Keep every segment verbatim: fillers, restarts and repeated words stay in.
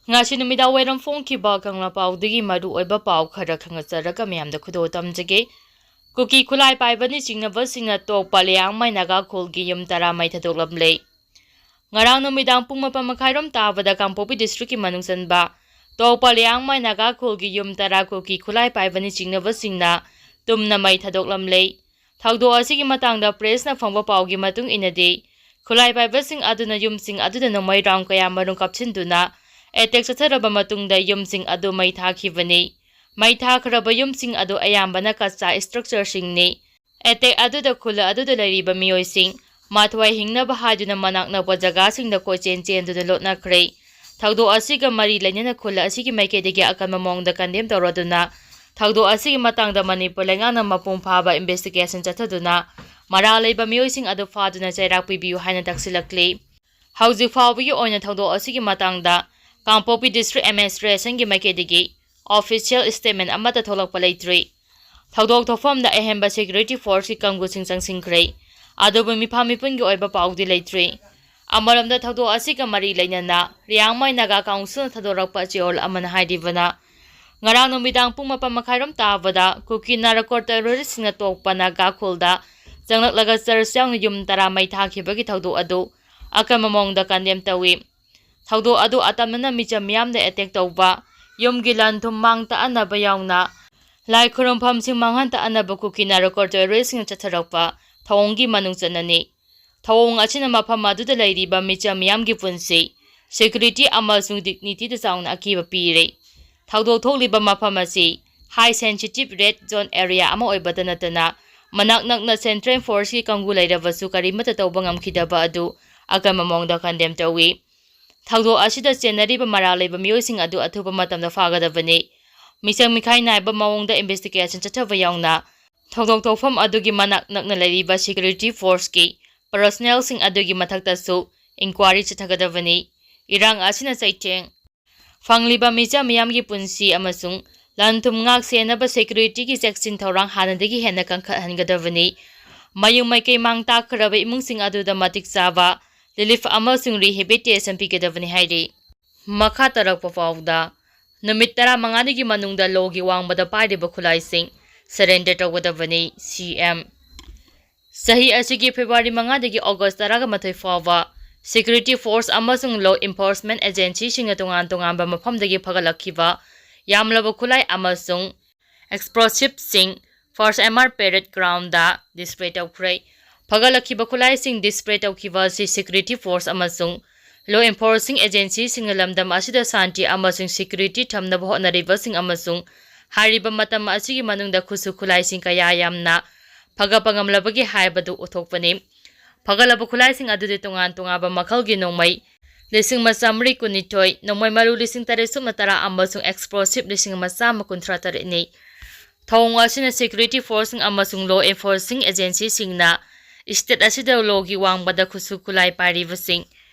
ꯉꯁꯤ ꯅꯨꯃꯤꯗꯥꯡ ꯋꯥꯏꯔꯝ ꯐꯣꯡꯈꯤꯕ ꯀꯪꯂꯥ ꯄꯥꯎꯗꯒꯤ ꯃꯔꯨ ꯑꯣꯏꯕ ꯄꯥꯎ ꯈꯔ ꯈꯪꯍꯟꯖꯔꯒ ꯃꯌꯥꯝꯗ ꯈꯨꯗꯣꯜ ꯇꯝꯖꯒꯦ꯫ ꯀꯨꯀꯤ ꯈꯨꯠꯂꯥꯏ ꯄꯥꯏꯕꯅ ꯆꯤꯡꯅꯕꯁꯤꯡꯅ ꯇꯣꯛꯄ ꯂꯤꯌꯥꯡꯃꯩ ꯅꯥꯒꯥ ꯈꯨꯜꯒꯤ ꯌꯨꯝ ꯇꯔꯥ ꯃꯩ ꯊꯥꯗꯣꯛꯂꯝꯂꯦ꯫ ꯉꯔꯥꯡ ꯅꯨꯃꯤꯗꯥꯡ ꯄꯨꯡ ꯃꯥꯄꯟ ꯃꯈꯥꯏꯔꯣꯝ ꯇꯥꯕꯗ ꯀꯥꯡꯄꯣꯛꯄꯤ ꯗꯤꯁꯇ꯭ꯔꯤꯛꯀꯤ ꯃꯅꯨꯡ ꯆꯟꯕ ꯇꯣꯛꯄ ꯂꯤꯌꯥꯡꯃꯩ ꯅꯥꯒꯥ ꯈꯨꯜꯒꯤ ꯌꯨꯝ ꯇꯔꯥ ꯀꯨꯀꯤ ꯈꯨꯠꯂꯥꯏ ꯄꯥꯏꯕꯅ ꯆꯤꯡꯅꯕꯁꯤꯡꯅ ꯇꯨꯝꯅ ꯃꯩ ꯊꯥꯗꯣꯛꯂꯝꯂꯦ꯫ ꯊꯧꯗꯣꯛ ꯑꯁꯤꯒꯤ ꯃꯇꯥꯡꯗ ꯄ꯭ꯔꯦꯁꯅ ꯐꯪꯕ ꯄꯥꯎꯒꯤ ꯃꯇꯨꯡ ꯏꯟꯅꯗꯤ, ꯈꯨꯠꯂꯥꯏ ꯄꯥꯏꯕꯁꯤꯡ ꯑꯗꯨꯅ ꯌꯨꯝꯁꯤꯡ ꯑꯗꯨꯗ ꯅꯣꯡꯃꯩ ꯔꯥꯎꯟ ꯀꯌꯥ ꯃꯔꯨꯝ ꯀꯥꯞꯁꯤꯟꯗꯨꯅ ꯑꯦꯇꯦꯛ ꯆꯠꯊꯔꯕ ꯃꯇꯨꯡꯗ ꯌꯨꯝꯁꯤꯡ ꯑꯗꯨ ꯃꯩ ꯊꯥꯈꯤꯕꯅꯤ꯫ ꯃꯩ ꯊꯥꯈ꯭ꯔꯕ ꯌꯨꯝꯁꯤꯡ ꯑꯗꯨ ꯑꯌꯥꯝꯕꯅ ꯀꯆꯥ ꯏꯁꯇ꯭ꯔꯛꯆꯔꯁꯤꯡꯅꯤ꯫ ꯑꯦꯇꯦꯛ ꯑꯗꯨꯗ ꯈꯨꯜ ꯑꯗꯨꯗ ꯂꯩꯔꯤꯕ ꯃꯤꯑꯣꯏꯁꯤꯡ ꯃꯊ꯭ꯋꯥꯏ ꯍꯤꯡꯅꯕ ꯍꯥꯏꯗꯨꯅ ꯃꯅꯥꯛ ꯅꯛꯄ ꯖꯒꯥꯁꯤꯡꯗ ꯀꯣꯏꯆꯦꯟ ꯆꯦꯟꯗꯨꯅ ꯂꯣꯠꯅꯈ꯭ꯔꯦ꯫ ꯊꯧꯗꯣꯛ ꯑꯁꯤꯒ ꯃꯔꯤ ꯂꯩꯅꯅ ꯈꯨꯜ ꯑꯁꯤꯒꯤ ꯃꯥꯏꯀꯩꯗꯒꯤ ꯑꯀꯟꯕ ꯃꯑꯣꯡꯗ ꯀꯟꯗꯦꯝ ꯇꯧꯔꯗꯨꯅ ꯊꯧꯗꯣꯛ ꯑꯁꯤꯒꯤ ꯃꯇꯥꯡꯗ ꯃꯅꯤꯄꯨꯔ ꯂꯩꯉꯥꯛꯅ ꯃꯄꯨꯡ ꯐꯥꯕ ꯏꯟꯚꯦꯁꯇꯤꯒꯦꯁꯟ ꯆꯠꯊꯗꯨꯅ ꯃꯔꯥꯜ ꯂꯩꯕ ꯃꯤꯑꯣꯏꯁꯤꯡ ꯑꯗꯨ ꯐꯥꯗꯨꯅ ꯆꯩꯔꯥꯛ ꯄꯤꯕꯤꯌꯨ ꯍꯥꯏꯅ ꯇꯛꯁꯤꯜꯂꯛꯂꯤ꯫ ꯍꯧꯖꯤꯛ ꯐꯥꯎꯕꯒꯤ ꯑꯣꯏꯅ ꯊꯧꯗꯣꯛ ꯑꯁꯤꯒꯤ ꯃꯇꯥꯡꯗ ꯀꯥꯡꯄꯣꯛꯄꯤ ꯗꯤꯁꯇ꯭ꯔꯤꯛ ꯑꯦꯗꯃꯤꯅꯤꯁꯇ꯭ꯔꯦꯁꯟꯒꯤ ꯃꯥꯏꯀꯩꯗꯒꯤ ꯑꯣꯐꯤꯁꯤꯌꯦꯜ ꯁ꯭ꯇꯦꯠꯃꯦꯟ ꯑꯃꯠꯇ ꯊꯣꯛꯂꯛꯄ ꯂꯩꯇ꯭ꯔꯤ꯫ ꯊꯧꯗꯣꯛ ꯊꯣꯛꯐꯝꯗ ꯑꯍꯦꯟꯕ ꯁꯦꯀ꯭ꯌꯨꯔꯤꯇꯤ ꯐꯣꯔꯁꯀꯤ ꯀꯥꯡꯕꯨꯁꯤꯡ ꯆꯪꯁꯤꯟꯈ꯭ꯔꯦ꯫ ꯑꯗꯨꯕꯨ ꯃꯤꯐꯝ ꯃꯤꯄꯨꯟꯒꯤ ꯑꯣꯏꯕ ꯄꯥꯎꯗꯤ ꯂꯩꯇ꯭ꯔꯤ꯫ ꯑꯃꯔꯣꯝꯗ ꯊꯧꯗꯣꯛ ꯑꯁꯤꯒ ꯃꯔꯤ ꯂꯩꯅꯅ ꯔꯤꯌꯥꯡꯃꯩ ꯅꯥꯒꯥ ꯀꯥꯎꯟꯁꯤꯜꯅ ꯊꯥꯗꯣꯔꯛꯄ ꯆꯦꯔꯣꯜ ꯑꯃꯅ ꯍꯥꯏꯔꯤꯕꯅ, ꯉꯔꯥꯡ ꯅꯨꯃꯤꯗꯥꯡ ꯄꯨꯡ ꯃꯥꯄꯟ ꯃꯈꯥꯏꯔꯣꯝ ꯇꯥꯕꯗ ꯀꯨꯀꯤ ꯅꯥꯔꯀꯣ ꯇꯦꯔꯣꯔꯤꯁꯁꯤꯡꯅ ꯇꯣꯛꯄ ꯅꯥꯒꯥ ꯈꯨꯜꯗ ꯆꯪꯂꯛꯂꯒ ꯆꯔꯆ ꯌꯥꯎꯅ ꯌꯨꯝ ꯇꯔꯥ ꯃꯩ ꯊꯥꯈꯤꯕꯒꯤ ꯊꯧꯗꯣꯛ ꯑꯗꯨ ꯑꯀꯟꯕ ꯃꯑꯣꯡꯗ ꯀꯟꯗꯦꯝ ꯇꯧꯏ꯫ ꯊꯧꯗꯣꯛ ꯑꯗꯨ ꯑꯇꯝꯅꯅ ꯃꯤꯆꯝ ꯃꯤꯌꯥꯝꯗ ꯑꯦꯇꯦꯛ ꯇꯧꯕ, ꯌꯨꯝꯒꯤ ꯂꯟ ꯊꯨꯝ ꯃꯥꯡ ꯇꯥꯛꯍꯟꯅꯕ ꯌꯥꯎꯅ ꯂꯥꯏ ꯈꯨꯔꯨꯝꯐꯝꯁꯤꯡ ꯃꯥꯡꯍꯟ ꯇꯥꯛꯍꯟꯅꯕ ꯀꯨꯀꯤ ꯅꯥꯔꯀꯣ ꯇꯦꯔꯣꯔꯤꯁꯁꯤꯡꯅ ꯆꯠꯊꯔꯛꯄ ꯊꯧꯑꯣꯡꯒꯤ ꯃꯅꯨꯡ ꯆꯟꯅꯅꯤ꯫ ꯊꯧꯑꯣꯡ ꯑꯁꯤꯅ ꯃꯐꯝ ꯑꯗꯨꯗ ꯂꯩꯔꯤꯕ ꯃꯤꯆꯝ ꯃꯤꯌꯥꯝꯒꯤ ꯄꯨꯟꯁꯤ, ꯁꯦꯀ꯭ꯌꯨꯔꯤꯇꯤ ꯑꯃꯁꯨꯡ ꯗꯤꯒꯅꯤꯇꯤꯗ ꯆꯥꯎꯅ ꯑꯀꯤꯕ ꯄꯤꯔꯦ꯫ ꯊꯧꯗꯣꯛ ꯊꯣꯛꯂꯤꯕ ꯃꯐꯝ ꯑꯁꯤ ꯍꯥꯏ ꯁꯦꯟꯁꯤꯇꯤꯚ ꯔꯦꯗ ꯖꯣꯟ ꯑꯦꯔꯤꯌꯥ ꯑꯃ ꯑꯣꯏꯕꯇ ꯅꯠꯇꯅ, ꯃꯅꯥꯛ ꯅꯛꯅ ꯁꯦꯟꯇ꯭ꯔꯦꯜ ꯐꯣꯔꯁꯀꯤ ꯀꯥꯡꯕꯨ ꯂꯩꯔꯕꯁꯨ ꯀꯔꯤꯃꯠꯇ ꯇꯧꯕ ꯉꯝꯈꯤꯗꯕ ꯑꯗꯨ ꯑꯀꯟꯕ ꯃꯑꯣꯡꯗ ꯀꯟꯗꯦꯝ ꯇꯧꯏ꯫ ꯊꯧꯗꯣꯛ ꯑꯁꯤꯗ ꯆꯦꯟꯅꯔꯤꯕ ꯃꯔꯥꯜ ꯂꯩꯕ ꯃꯤꯑꯣꯏꯁꯤꯡ ꯑꯗꯨ ꯑꯊꯨꯕ ꯃꯇꯝꯗ ꯐꯥꯒꯗꯕꯅꯤ꯫ ꯃꯤꯆꯪ ꯃꯤꯈꯥꯏ ꯅꯥꯏꯕ ꯃꯑꯣꯡꯗ ꯏꯟꯚꯦꯁꯇꯤꯒꯦꯁꯟ ꯆꯠꯊꯕ ꯌꯥꯎꯅ ꯊꯧꯗꯣꯛ ꯊꯣꯛꯐꯝ ꯑꯗꯨꯒꯤ ꯃꯅꯥꯛ ꯅꯛꯅ ꯂꯩꯔꯤꯕ ꯁꯦꯀ꯭ꯌꯨꯔꯤꯇꯤ ꯐꯣꯔꯁꯀꯤ ꯄꯔꯁꯣꯅꯦꯜꯁꯤꯡ ꯑꯗꯨꯒꯤ ꯃꯊꯛꯇꯁꯨ ꯏꯟꯀ꯭ꯋꯥꯔꯤ ꯆꯠꯊꯒꯗꯕꯅꯤ꯫ ꯏꯔꯥꯡ ꯑꯁꯤꯅ ꯆꯩꯊꯦꯡ ꯐꯪꯂꯤꯕ ꯃꯤꯆꯝ ꯃꯤꯌꯥꯝꯒꯤ ꯄꯨꯟꯁꯤ ꯑꯃꯁꯨꯡ ꯂꯟ ꯊꯨꯝ ꯉꯥꯛ ꯁꯦꯟꯅꯕ ꯁꯦꯀ꯭ꯌꯨꯔꯤꯇꯤꯒꯤ ꯆꯦꯛꯁꯤꯟ ꯊꯧꯔꯥꯡ ꯍꯥꯟꯅꯗꯒꯤ ꯍꯦꯟꯅ ꯀꯟꯈꯠꯍꯟꯒꯗꯕꯅꯤ꯫ ꯃꯌꯨꯝ ꯃꯩꯀꯩ ꯃꯥꯡ ꯇꯥꯛꯈ꯭ꯔꯕ ꯏꯃꯨꯡꯁꯤꯡ ꯑꯗꯨꯗ ꯃꯇꯤꯛ ꯆꯥꯕ ꯔꯤꯂꯤꯐ ꯑꯃꯁꯨꯡ ꯔꯤꯍꯦꯕꯤꯂꯤꯇꯦꯁꯟ ꯄꯤꯒꯗꯕꯅꯤ ꯍꯥꯏꯔꯤ꯫ ꯃꯈꯥ ꯇꯥꯔꯛꯄ ꯄꯥꯎꯗ, ꯅꯨꯃꯤꯠ ꯇꯔꯥꯃꯉꯥꯅꯤꯒꯤ ꯃꯅꯨꯡꯗ ꯂꯣꯒꯤ ꯋꯥꯡꯃꯗ ꯄꯥꯏꯔꯤꯕ ꯈꯨꯠꯂꯥꯏꯁꯤꯡ surrender ꯇꯧꯒꯗꯕꯅꯤ, ꯁꯤ ꯑꯦꯝ꯫ ꯆꯍꯤ ꯑꯁꯤꯒꯤ ꯐꯦꯕ꯭ꯔꯨꯋꯥꯔꯤ ꯃꯉꯥꯗꯒꯤ ꯑꯣꯒꯁ ꯇꯔꯥꯃꯥꯊꯣꯏ ꯐꯥꯎꯕ security force ꯑꯃꯁꯨꯡ law enforcement agencyꯁꯤꯡꯅ ꯇꯣꯉꯥꯟ ꯇꯣꯉꯥꯟꯕ ꯃꯐꯝꯗꯒꯤ ꯐꯒꯠꯂꯛꯈꯤꯕ ꯌꯥꯝꯂꯕ ꯈꯨꯠꯂꯥꯏ ꯑꯃꯁꯨꯡ explosiveꯁꯤꯡ First M R Parade Groundꯗ display ꯇꯧꯈ꯭ꯔꯦ꯫ ꯐꯒꯠꯂꯛꯈꯤꯕ ꯈꯨꯠꯂꯥꯏꯁꯤꯡ display ꯇꯧꯈꯤꯕ ꯑꯁꯤ security force ꯑꯃꯁꯨꯡ law enforcing agencyꯁꯤꯡꯅ ꯂꯝꯗꯝ ꯑꯁꯤꯗ ꯁꯥꯟꯇꯤ ꯑꯃꯁꯨꯡ security ꯊꯝꯅꯕ ꯍꯣꯠꯅꯔꯤꯕꯁꯤꯡ ꯑꯃꯁꯨꯡ ꯍꯥꯏꯔꯤꯕ ꯃꯇꯝ ꯑꯁꯤꯒꯤ ꯃꯅꯨꯡꯗ ꯈꯨꯠꯁꯨ ꯈꯨꯠꯂꯥꯏꯁꯤꯡ ꯀꯌꯥ ꯌꯥꯝꯅ ꯐꯒꯠꯄ ꯉꯝꯂꯕꯒꯦ ꯍꯥꯏꯕꯗꯨ ꯎꯠꯊꯣꯛꯄꯅꯤ꯫ ꯐꯒꯠꯂꯕ ꯈꯨꯠꯂꯥꯏꯁꯤꯡ ꯑꯗꯨꯗꯤ ꯇꯣꯉꯥꯟ ꯇꯣꯉꯥꯟꯕ ꯃꯈꯜꯒꯤ ꯅꯣꯡꯃꯩ ꯂꯤꯁꯤꯡ ꯑꯃ ꯆꯥꯃꯔꯤ ꯀꯨꯟꯅꯤꯊꯣꯏ, ꯅꯣꯡꯃꯩ ꯃꯔꯨ ꯂꯤꯁꯤꯡ ꯇꯔꯦꯠ ꯁꯨꯞꯅ ꯇꯔꯥ ꯑꯃꯁꯨꯡ explosive ꯂꯤꯁꯤꯡ ꯑꯃ ꯆꯥꯝꯃ ꯀꯨꯟꯊ꯭ꯔꯥ ꯇꯔꯦꯠꯅꯤ꯫ ꯊꯧꯑꯣꯡ ꯑꯁꯤꯅ security forceꯁꯤꯡ ꯑꯃꯁꯨꯡ law enforcing agencyꯁꯤꯡꯅ state ꯑꯁꯤꯗ ꯂꯣꯒꯤ ꯋꯥꯡꯃꯗ ꯈꯨꯠꯁꯨ ꯈꯨꯠꯂꯥꯏ ꯄꯥꯏꯔꯤꯕꯁꯤꯡ,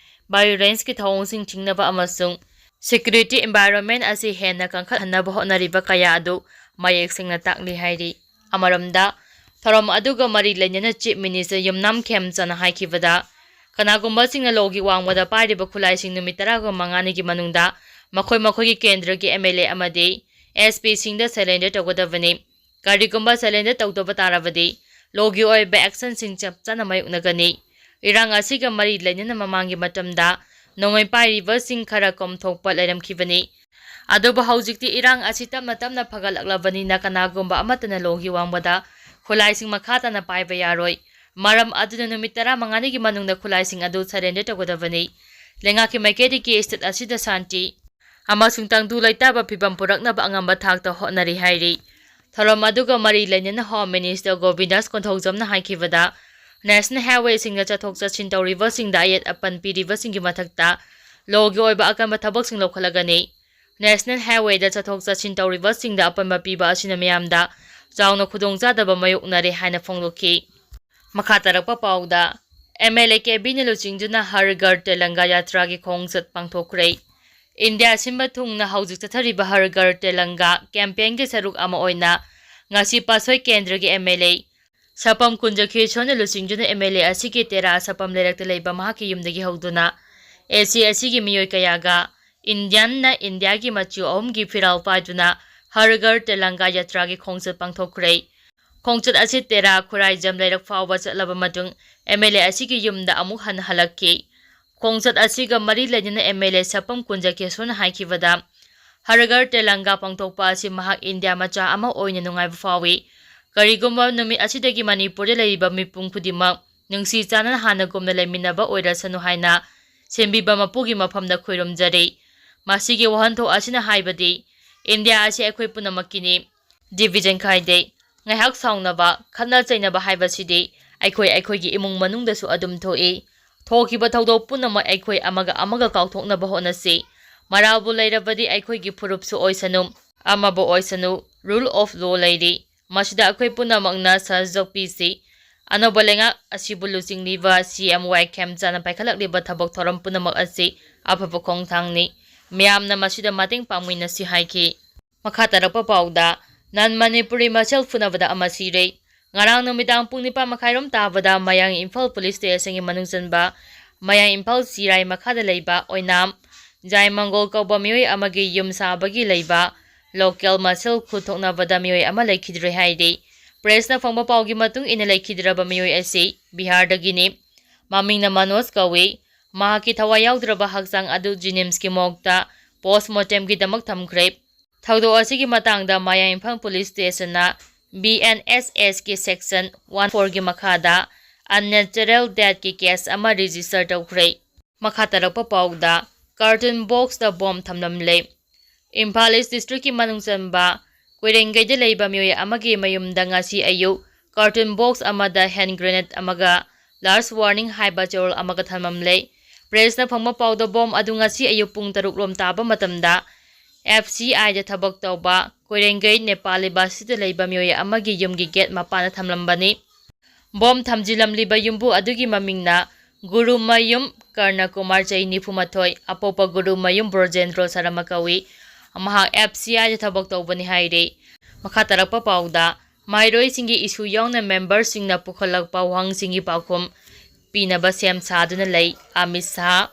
violenceꯀꯤ ꯊꯧꯑꯣꯡꯁꯤꯡ ꯊꯤꯡꯅꯕ ꯑꯃꯁꯨꯡ security environment ꯑꯁꯤ ꯍꯦꯟꯅ ꯀꯟꯈꯠꯍꯟꯅꯕ ꯍꯣꯠꯅꯔꯤꯕ ꯀꯌꯥ ꯑꯗꯨ ꯃꯌꯦꯛ ꯁꯦꯡꯅ ꯇꯥꯛꯂꯤ ꯍꯥꯏꯔꯤ꯫ ꯑꯃꯔꯣꯝꯗ, ꯊꯧꯔꯝ ꯑꯗꯨꯒ ꯃꯔꯤ ꯂꯩꯅꯅ Chief Minister ꯌꯨꯝꯅꯥꯝ ꯈꯦꯝꯆꯥꯟꯅ ꯍꯥꯏꯈꯤꯕꯗ, ꯀꯅꯥꯒꯨꯝꯕꯁꯤꯡꯅ ꯂꯣꯒꯤ ꯋꯥꯡꯃꯗ ꯄꯥꯏꯔꯤꯕ ꯈꯨꯠꯂꯥꯏꯁꯤꯡ ꯅꯨꯃꯤꯠ ꯇꯔꯥꯃꯉꯥꯅꯤꯒꯤ ꯃꯅꯨꯡꯗ ꯃꯈꯣꯏ ꯃꯈꯣꯏꯒꯤ ꯀꯦꯟꯗ꯭ꯔꯒꯤ M L A ꯑꯃꯗꯤ S Pꯁꯤꯡꯗ surrender ꯇꯧꯒꯗꯕꯅꯤ꯫ ꯀꯔꯤꯒꯨꯝꯕ surrender ꯇꯧꯗꯕ ꯇꯥꯔꯕꯗꯤ ꯂꯣꯒꯤ ꯑꯣꯏꯕ actionꯁꯤꯡ ꯆꯞ ꯆꯥꯅ ꯃꯥꯌꯣꯛꯅꯒꯅꯤ꯫ ꯏꯔꯥꯡ ꯑꯁꯤꯒ ꯃꯔꯤ ꯂꯩꯅꯅ ꯃꯃꯥꯡꯒꯤ ꯃꯇꯝꯗ ꯅꯣꯡꯃꯩ ꯄꯥꯏꯔꯤꯕꯁꯤꯡ ꯈꯔ ꯀꯣꯝꯊꯣꯛꯄ ꯂꯩꯔꯝꯈꯤꯕꯅꯤ꯫ ꯑꯗꯨꯕꯨ ꯍꯧꯖꯤꯛꯇꯤ ꯏꯔꯥꯡ ꯑꯁꯤ ꯇꯞꯅ ꯇꯞꯅ ꯐꯒꯠꯂꯛꯂꯕꯅꯤꯅ ꯀꯅꯥꯒꯨꯝꯕ ꯑꯃꯠꯇꯅ ꯂꯣꯒꯤ ꯋꯥꯡꯃꯗ ꯈꯨꯠꯂꯥꯏꯁꯤꯡ ꯃꯈꯥ ꯇꯥꯅ ꯄꯥꯏꯕ ꯌꯥꯔꯣꯏ꯫ ꯃꯔꯝ ꯑꯗꯨꯅ ꯅꯨꯃꯤꯠ ꯇꯔꯥꯃꯉꯥꯅꯤꯒꯤ ꯃꯅꯨꯡꯗ ꯈꯨꯠꯂꯥꯏꯁꯤꯡ ꯑꯗꯨ surrender ꯇꯧꯒꯗꯕꯅꯤ꯫ ꯂꯩꯉꯥꯛꯀꯤ ꯃꯥꯏꯀꯩꯗꯒꯤ state ꯑꯁꯤꯗ ꯁꯥꯟꯇꯤ ꯑꯃꯁꯨꯡ ꯇꯪꯗꯨ ꯂꯩꯇꯥꯕ ꯐꯤꯕꯝ ꯄꯨꯔꯛꯅꯕ ꯑꯉꯝꯕ ꯊꯥꯛꯇ ꯍꯣꯠꯅꯔꯤ ꯍꯥꯏꯔꯤ꯫ ꯊꯧꯔꯝ ꯑꯗꯨꯒ ꯃꯔꯤ ꯂꯩꯅꯅ Home Minister ꯒꯣꯕꯤꯟꯗꯥꯁ ꯀꯣꯟꯊꯧꯖꯝꯅ ꯍꯥꯏꯈꯤꯕꯗ, national highwayꯁꯤꯡꯗ ꯆꯠꯊꯣꯛ ꯆꯠꯁꯤꯟ ꯇꯧꯔꯤꯕꯁꯤꯡꯗ ꯑꯌꯦꯠ ꯑꯄꯟ ꯄꯤꯔꯤꯕꯁꯤꯡꯒꯤ ꯃꯊꯛꯇ ꯂꯣꯒꯤ ꯑꯣꯏꯕ ꯑꯀꯟꯕ ꯊꯕꯛꯁꯤꯡ ꯂꯧꯈꯠꯂꯒꯅꯤ꯫ National highwayꯗ ꯆꯠꯊꯣꯛ ꯆꯠꯁꯤꯟ ꯇꯧꯔꯤꯕꯁꯤꯡꯗ ꯑꯄꯟꯕ ꯄꯤꯕ ꯑꯁꯤꯅ ꯃꯤꯌꯥꯝꯗ ꯆꯥꯎꯅ ꯈꯨꯗꯣꯡꯆꯥꯗꯕ ꯃꯥꯌꯣꯛꯅꯔꯦ ꯍꯥꯏꯅ ꯐꯣꯡꯗꯣꯛꯈꯤ꯫ ꯃꯈꯥ ꯇꯥꯔꯛꯄ ꯄꯥꯎꯗ, M L A ꯀꯦ ꯕꯤꯅ ꯂꯨꯆꯤꯡꯗꯨꯅ ꯍꯔ ꯘꯔ ꯇꯦꯂꯪꯒꯥ ꯌꯥꯇ꯭ꯔꯥꯒꯤ ꯈꯣꯡꯆꯠ ꯄꯥꯡꯊꯣꯛꯈ꯭ꯔꯦ꯫ ꯏꯟꯗꯤꯌꯥ ꯁꯤꯟꯕ ꯊꯨꯡꯅ ꯍꯧꯖꯤꯛ ꯆꯠꯊꯔꯤꯕ ꯍꯔ ꯘꯔ ꯇꯦꯂꯪꯒꯥ campaignꯒꯤ ꯁꯔꯨꯛ ꯑꯃ ꯑꯣꯏꯅ ꯉꯁꯤ ꯄꯥꯠꯁꯣꯏ ꯀꯦꯟꯗ꯭ꯔꯒꯤ M L A ꯁꯄꯝ ꯀꯨꯟꯖꯈꯤꯁꯣꯟꯅ ꯂꯨꯆꯤꯡꯗꯨꯅ M L A ꯑꯁꯤꯒꯤ ꯇꯦꯔꯥ ꯁꯄꯝ ꯂꯩꯔꯛꯇ ꯂꯩꯕ ꯃꯍꯥꯛꯀꯤ ꯌꯨꯝꯗꯒꯤ ꯍꯧꯗꯨꯅ A C ꯑꯁꯤꯒꯤ ꯃꯤꯑꯣꯏ ꯀꯌꯥꯒ ꯏꯟꯗꯤꯌꯟꯅ ꯏꯟꯗꯤꯌꯥꯒꯤ ꯃꯆꯨ ꯑꯍꯨꯝꯒꯤ ꯐꯤꯔꯥꯜ ꯄꯥꯏꯗꯨꯅ ꯍꯔ ꯘꯔ ꯇꯤꯔꯪꯒꯥ ꯌꯥꯇ꯭ꯔꯥꯒꯤ ꯈꯣꯡꯆꯠ ꯄꯥꯡꯊꯣꯛꯈ꯭ꯔꯦ꯫ ꯈꯣꯡꯆꯠ ꯑꯁꯤ ꯇꯦꯔꯥ ꯈꯨꯔꯥꯏꯖꯝ ꯂꯩꯔꯛ ꯐꯥꯎꯕ ꯆꯠꯂꯕ ꯃꯇꯨꯡ ꯑꯦꯝ ꯑꯦꯜ ꯑꯦ ꯑꯁꯤꯒꯤ ꯌꯨꯝꯗ ꯑꯃꯨꯛ ꯍꯟꯅ ꯍꯜꯂꯛꯈꯤ꯫ ꯈꯣꯡꯆꯠ ꯑꯁꯤꯒ ꯃꯔꯤ ꯂꯩꯅꯅ ꯑꯦꯝ ꯑꯦꯜ ꯑꯦ ꯁꯄꯝ ꯀꯨꯟꯖ ꯀꯦꯁꯣꯅ ꯍꯥꯏꯈꯤꯕꯗ, ꯍꯔ ꯘꯔ ꯇꯤꯔꯪꯒꯥ ꯄꯥꯡꯊꯣꯛꯄ ꯑꯁꯤ ꯃꯍꯥꯛ ꯏꯟꯗꯤꯌꯥ ꯃꯆꯥ ꯑꯃ ꯑꯣꯏꯅ ꯅꯨꯡꯉꯥꯏꯕ ꯐꯥꯎꯏ꯫ ꯀꯔꯤꯒꯨꯝꯕ ꯅꯨꯃꯤꯠ ꯑꯁꯤꯗꯒꯤ ꯃꯅꯤꯄꯨꯔꯗ ꯂꯩꯔꯤꯕ ꯃꯤꯄꯨꯝ ꯈꯨꯗꯤꯡꯃꯛ ꯅꯨꯡꯁꯤ ꯆꯥꯟꯅꯅ ꯍꯥꯟꯅꯒꯨꯝꯅ ꯂꯩꯃꯤꯟꯅꯕ ꯑꯣꯏꯔꯁꯅꯨ ꯍꯥꯏꯅ ꯁꯦꯝꯕꯤꯕ ꯃꯄꯨꯒꯤ ꯃꯐꯝꯗ ꯈꯣꯏꯔꯨꯝꯖꯔꯤ꯫ ꯃꯁꯤꯒꯤ ꯋꯥꯍꯟꯊꯣꯛ ꯑꯁꯤꯅ ꯍꯥꯏꯕꯗꯤ ꯏꯟꯗꯤꯌꯥ ꯑꯁꯤ ꯑꯩꯈꯣꯏ ꯄꯨꯝꯅꯃꯛꯀꯤꯅꯤ꯫ ꯗꯤꯚꯤꯖꯟ ꯈꯥꯏꯗꯦ꯫ ꯉꯥꯏꯍꯥꯛ ꯁꯥꯎꯅꯕ, ꯈꯠꯅ ꯆꯩꯅꯕ ꯍꯥꯏꯕꯁꯤꯗꯤ ꯑꯩꯈꯣꯏ ꯑꯩꯈꯣꯏꯒꯤ ꯏꯃꯨꯡ ꯃꯅꯨꯡꯗꯁꯨ ꯑꯗꯨꯝ ꯊꯣꯛꯏ꯫ ꯊꯣꯛꯈꯤꯕ ꯊꯧꯗꯣꯛ ꯄꯨꯝꯅꯃꯛ ꯑꯩꯈꯣꯏ ꯑꯃꯒ ꯑꯃꯒ ꯀꯥꯎꯊꯣꯛꯅꯕ ꯍꯣꯠꯅꯁꯤ꯫ ꯃꯔꯥꯜꯕꯨ ꯂꯩꯔꯕꯗꯤ ꯑꯩꯈꯣꯏꯒꯤ ꯐꯨꯔꯨꯞꯁꯨ ꯑꯣꯏꯁꯅꯨ, ꯑꯃꯕꯨ ꯑꯣꯏꯁꯅꯨ, rule of law ꯂꯩꯔꯤ꯫ ꯃꯁꯤꯗ ꯑꯩꯈꯣꯏ ꯄꯨꯝꯅꯃꯛꯅ ꯁꯍꯖꯣꯛ ꯄꯤꯁꯤ꯫ ꯑꯅꯧꯕ ꯂꯩꯉꯥꯛ ꯑꯁꯤꯕꯨ ꯂꯨꯆꯤꯡꯂꯤꯕ ꯁꯤ ꯑꯦꯝ ꯋꯥꯏ ꯈꯦꯝꯆꯥꯟꯅ ꯄꯥꯏꯈꯠꯂꯛꯂꯤꯕ ꯊꯕꯛ ꯊꯧꯔꯝ ꯄꯨꯝꯅꯃꯛ ꯑꯁꯤ ꯑꯐꯕ ꯈꯣꯡꯊꯥꯡꯅꯤ꯫ ꯃꯤꯌꯥꯝꯅ ꯃꯁꯤꯗ ꯃꯇꯦꯡ ꯄꯥꯡꯃꯤꯟꯅꯁꯤ ꯍꯥꯏꯈꯤ꯫ ꯃꯈꯥ ꯇꯥꯔꯛꯄ ꯄꯥꯎꯗ, ꯅꯟ ꯃꯅꯤꯄꯨꯔꯤ ꯃꯁꯦꯜ ꯐꯨꯅꯕꯗ ꯑꯃ ꯁꯤꯔꯦ꯫ ꯉꯔꯥꯡ ꯅꯨꯃꯤꯗꯥꯡ ꯄꯨꯡ ꯅꯤꯄꯥꯟ ꯃꯈꯥꯏꯔꯣꯝ ꯇꯥꯕꯗ ꯃꯌꯥꯡ ꯏꯝꯐꯥꯜ ꯄꯨꯂꯤꯁ ꯁ꯭ꯇꯦꯁꯟꯒꯤ ꯃꯅꯨꯡ ꯆꯟꯕ ꯃꯌꯥꯡ ꯏꯝꯐꯥꯜ ꯁꯤꯔꯥꯏ ꯃꯈꯥꯗ ꯂꯩꯕ ꯑꯣꯏꯅꯥꯝ ꯖꯥꯏꯃꯪꯒꯣꯜ ꯀꯧꯕ ꯃꯤꯑꯣꯏ ꯑꯃꯒꯤ ꯌꯨꯝ ꯁꯥꯕꯒꯤ ꯂꯩꯕ ꯂꯣꯀꯦꯜ ꯃꯁꯦꯜ ꯈꯨꯠ ꯊꯣꯛꯅꯕꯗ ꯃꯤꯑꯣꯏ ꯑꯃ ꯂꯩꯈꯤꯗ꯭ꯔꯦ ꯍꯥꯏꯔꯤ꯫ ꯄ꯭ꯔꯦꯁꯅ ꯐꯪꯕ ꯄꯥꯎꯒꯤ ꯃꯇꯨꯡ ꯏꯟꯅ, ꯂꯩꯈꯤꯗ꯭ꯔꯕ ꯃꯤꯑꯣꯏ ꯑꯁꯤ ꯕꯤꯍꯥꯔꯗꯒꯤꯅꯤ꯫ ꯃꯃꯤꯡꯅ ꯃꯅꯣꯖ ꯀꯧꯏ꯫ ꯃꯍꯥꯛꯀꯤ ꯊꯋꯥꯏ ꯌꯥꯎꯗ꯭ꯔꯕ ꯍꯛꯆꯥꯡ ꯑꯗꯨ ꯖꯤꯅꯤꯝꯁꯀꯤ ꯃꯣꯔꯒꯇ ꯄꯣꯁꯃꯣꯔꯇꯦꯝꯒꯤꯗꯃꯛ ꯊꯝꯈ꯭ꯔꯦ꯫ ꯊꯧꯗꯣꯛ ꯑꯁꯤꯒꯤ ꯃꯇꯥꯡꯗ ꯃꯌꯥꯡ ꯏꯝꯐꯥꯜ ꯄꯨꯂꯤꯁ ꯁ꯭ꯇꯦꯁꯟꯅ ꯕꯤ ꯑꯦꯟ ꯑꯦꯁ ꯑꯦꯁꯀꯤ ꯁꯦꯛꯁꯟ ꯋꯥꯟ ꯐꯣꯔꯒꯤ ꯃꯈꯥꯗ unnatural deathꯀꯤ ꯀꯦꯁ ꯑꯃ ꯔꯦꯖꯤꯁꯇꯔ ꯇꯧꯈ꯭ꯔꯦ꯫ ꯃꯈꯥ ꯇꯥꯔꯛꯄ ꯄꯥꯎꯗ, ꯀꯥꯔꯇꯨꯟ ꯕꯣꯛꯁꯇ ꯕꯣꯝ ꯊꯝꯂꯝꯂꯦ꯫ ꯏꯝꯐꯥꯜ ꯏꯁ ꯗꯤꯁꯇ꯭ꯔꯤꯛꯀꯤ ꯃꯅꯨꯡ ꯆꯟꯕ ꯀꯣꯏꯔꯦꯡꯒꯩꯗ ꯂꯩꯕ ꯃꯤꯑꯣꯏ ꯑꯃꯒꯤ ꯃꯌꯨꯝꯗ ꯉꯁꯤ ꯑꯌꯨꯛ ꯀꯥꯔꯇꯨꯟ ꯕꯣꯛꯁ ꯑꯃꯗ ꯍꯦꯟ ꯒ꯭ꯔꯦꯅꯦꯗ ꯑꯃꯒ ꯂꯥꯁ ꯋꯥꯔꯅꯤꯡ ꯍꯥꯏꯕ ꯆꯦꯔꯣꯜ ꯑꯃꯒ ꯊꯝꯂꯝꯂꯦ꯫ ꯄ꯭ꯔꯦꯁꯅ ꯐꯪꯕ ꯄꯥꯎꯗ, ꯕꯣꯝ ꯑꯗꯨ ꯉꯁꯤ ꯑꯌꯨꯛ ꯄꯨꯡ ꯇꯔꯨꯛ ꯔꯣꯝ ꯇꯥꯕ ꯃꯇꯝꯗ ꯑꯦꯐ ꯁꯤ ꯑꯥꯏꯗ ꯊꯕꯛ ꯇꯧꯕ ꯀꯣꯏꯔꯦꯡꯒꯩ ꯅꯦꯄꯥꯂꯤ ꯕꯁꯇꯤꯗ ꯂꯩꯕ ꯃꯤꯑꯣꯏ ꯑꯃꯒꯤ ꯌꯨꯝꯒꯤ ꯒꯦꯠ ꯃꯄꯥꯟꯗ ꯊꯝꯂꯝꯕꯅꯤ꯫ ꯕꯣꯝ ꯊꯝꯖꯤꯜꯂꯝꯂꯤꯕ ꯌꯨꯝꯕꯨ ꯑꯗꯨꯒꯤ ꯃꯃꯤꯡꯅ ꯒꯨꯔꯨꯃꯌꯨꯝ ꯀꯔꯅ ꯀꯨꯃꯥꯔ, ꯆꯍꯤ ꯅꯤꯐꯨ ꯃꯥꯊꯣꯏ, ꯑꯄꯣꯛꯄ ꯒꯨꯔꯨꯃꯌꯨꯝ ꯕ꯭ꯔꯣꯖꯦꯟꯗ꯭ꯔꯣ ꯁꯔꯃ ꯀꯧꯏ꯫ ꯃꯍꯥꯛ ꯑꯦꯐ ꯁꯤ ꯑꯥꯏꯗ ꯊꯕꯛ ꯇꯧꯕꯅꯤ ꯍꯥꯏꯔꯤ꯫ ꯃꯈꯥ ꯇꯥꯔꯛꯄ ꯄꯥꯎꯗ, ꯃꯍꯩꯔꯣꯏꯁꯤꯡꯒꯤ ꯏꯁꯨ ꯌꯥꯎꯅ ꯃꯦꯝꯕꯔꯁꯤꯡꯅ ꯄꯨꯈꯠꯂꯛꯄ ꯋꯥꯍꯪꯁꯤꯡꯒꯤ ꯄꯥꯎꯈꯨꯝ ꯄꯤꯅꯕ ꯁꯦꯝ ꯁꯥꯗꯨꯅ ꯂꯩ꯫ ꯑꯃꯤꯠ ꯁꯥꯍ꯫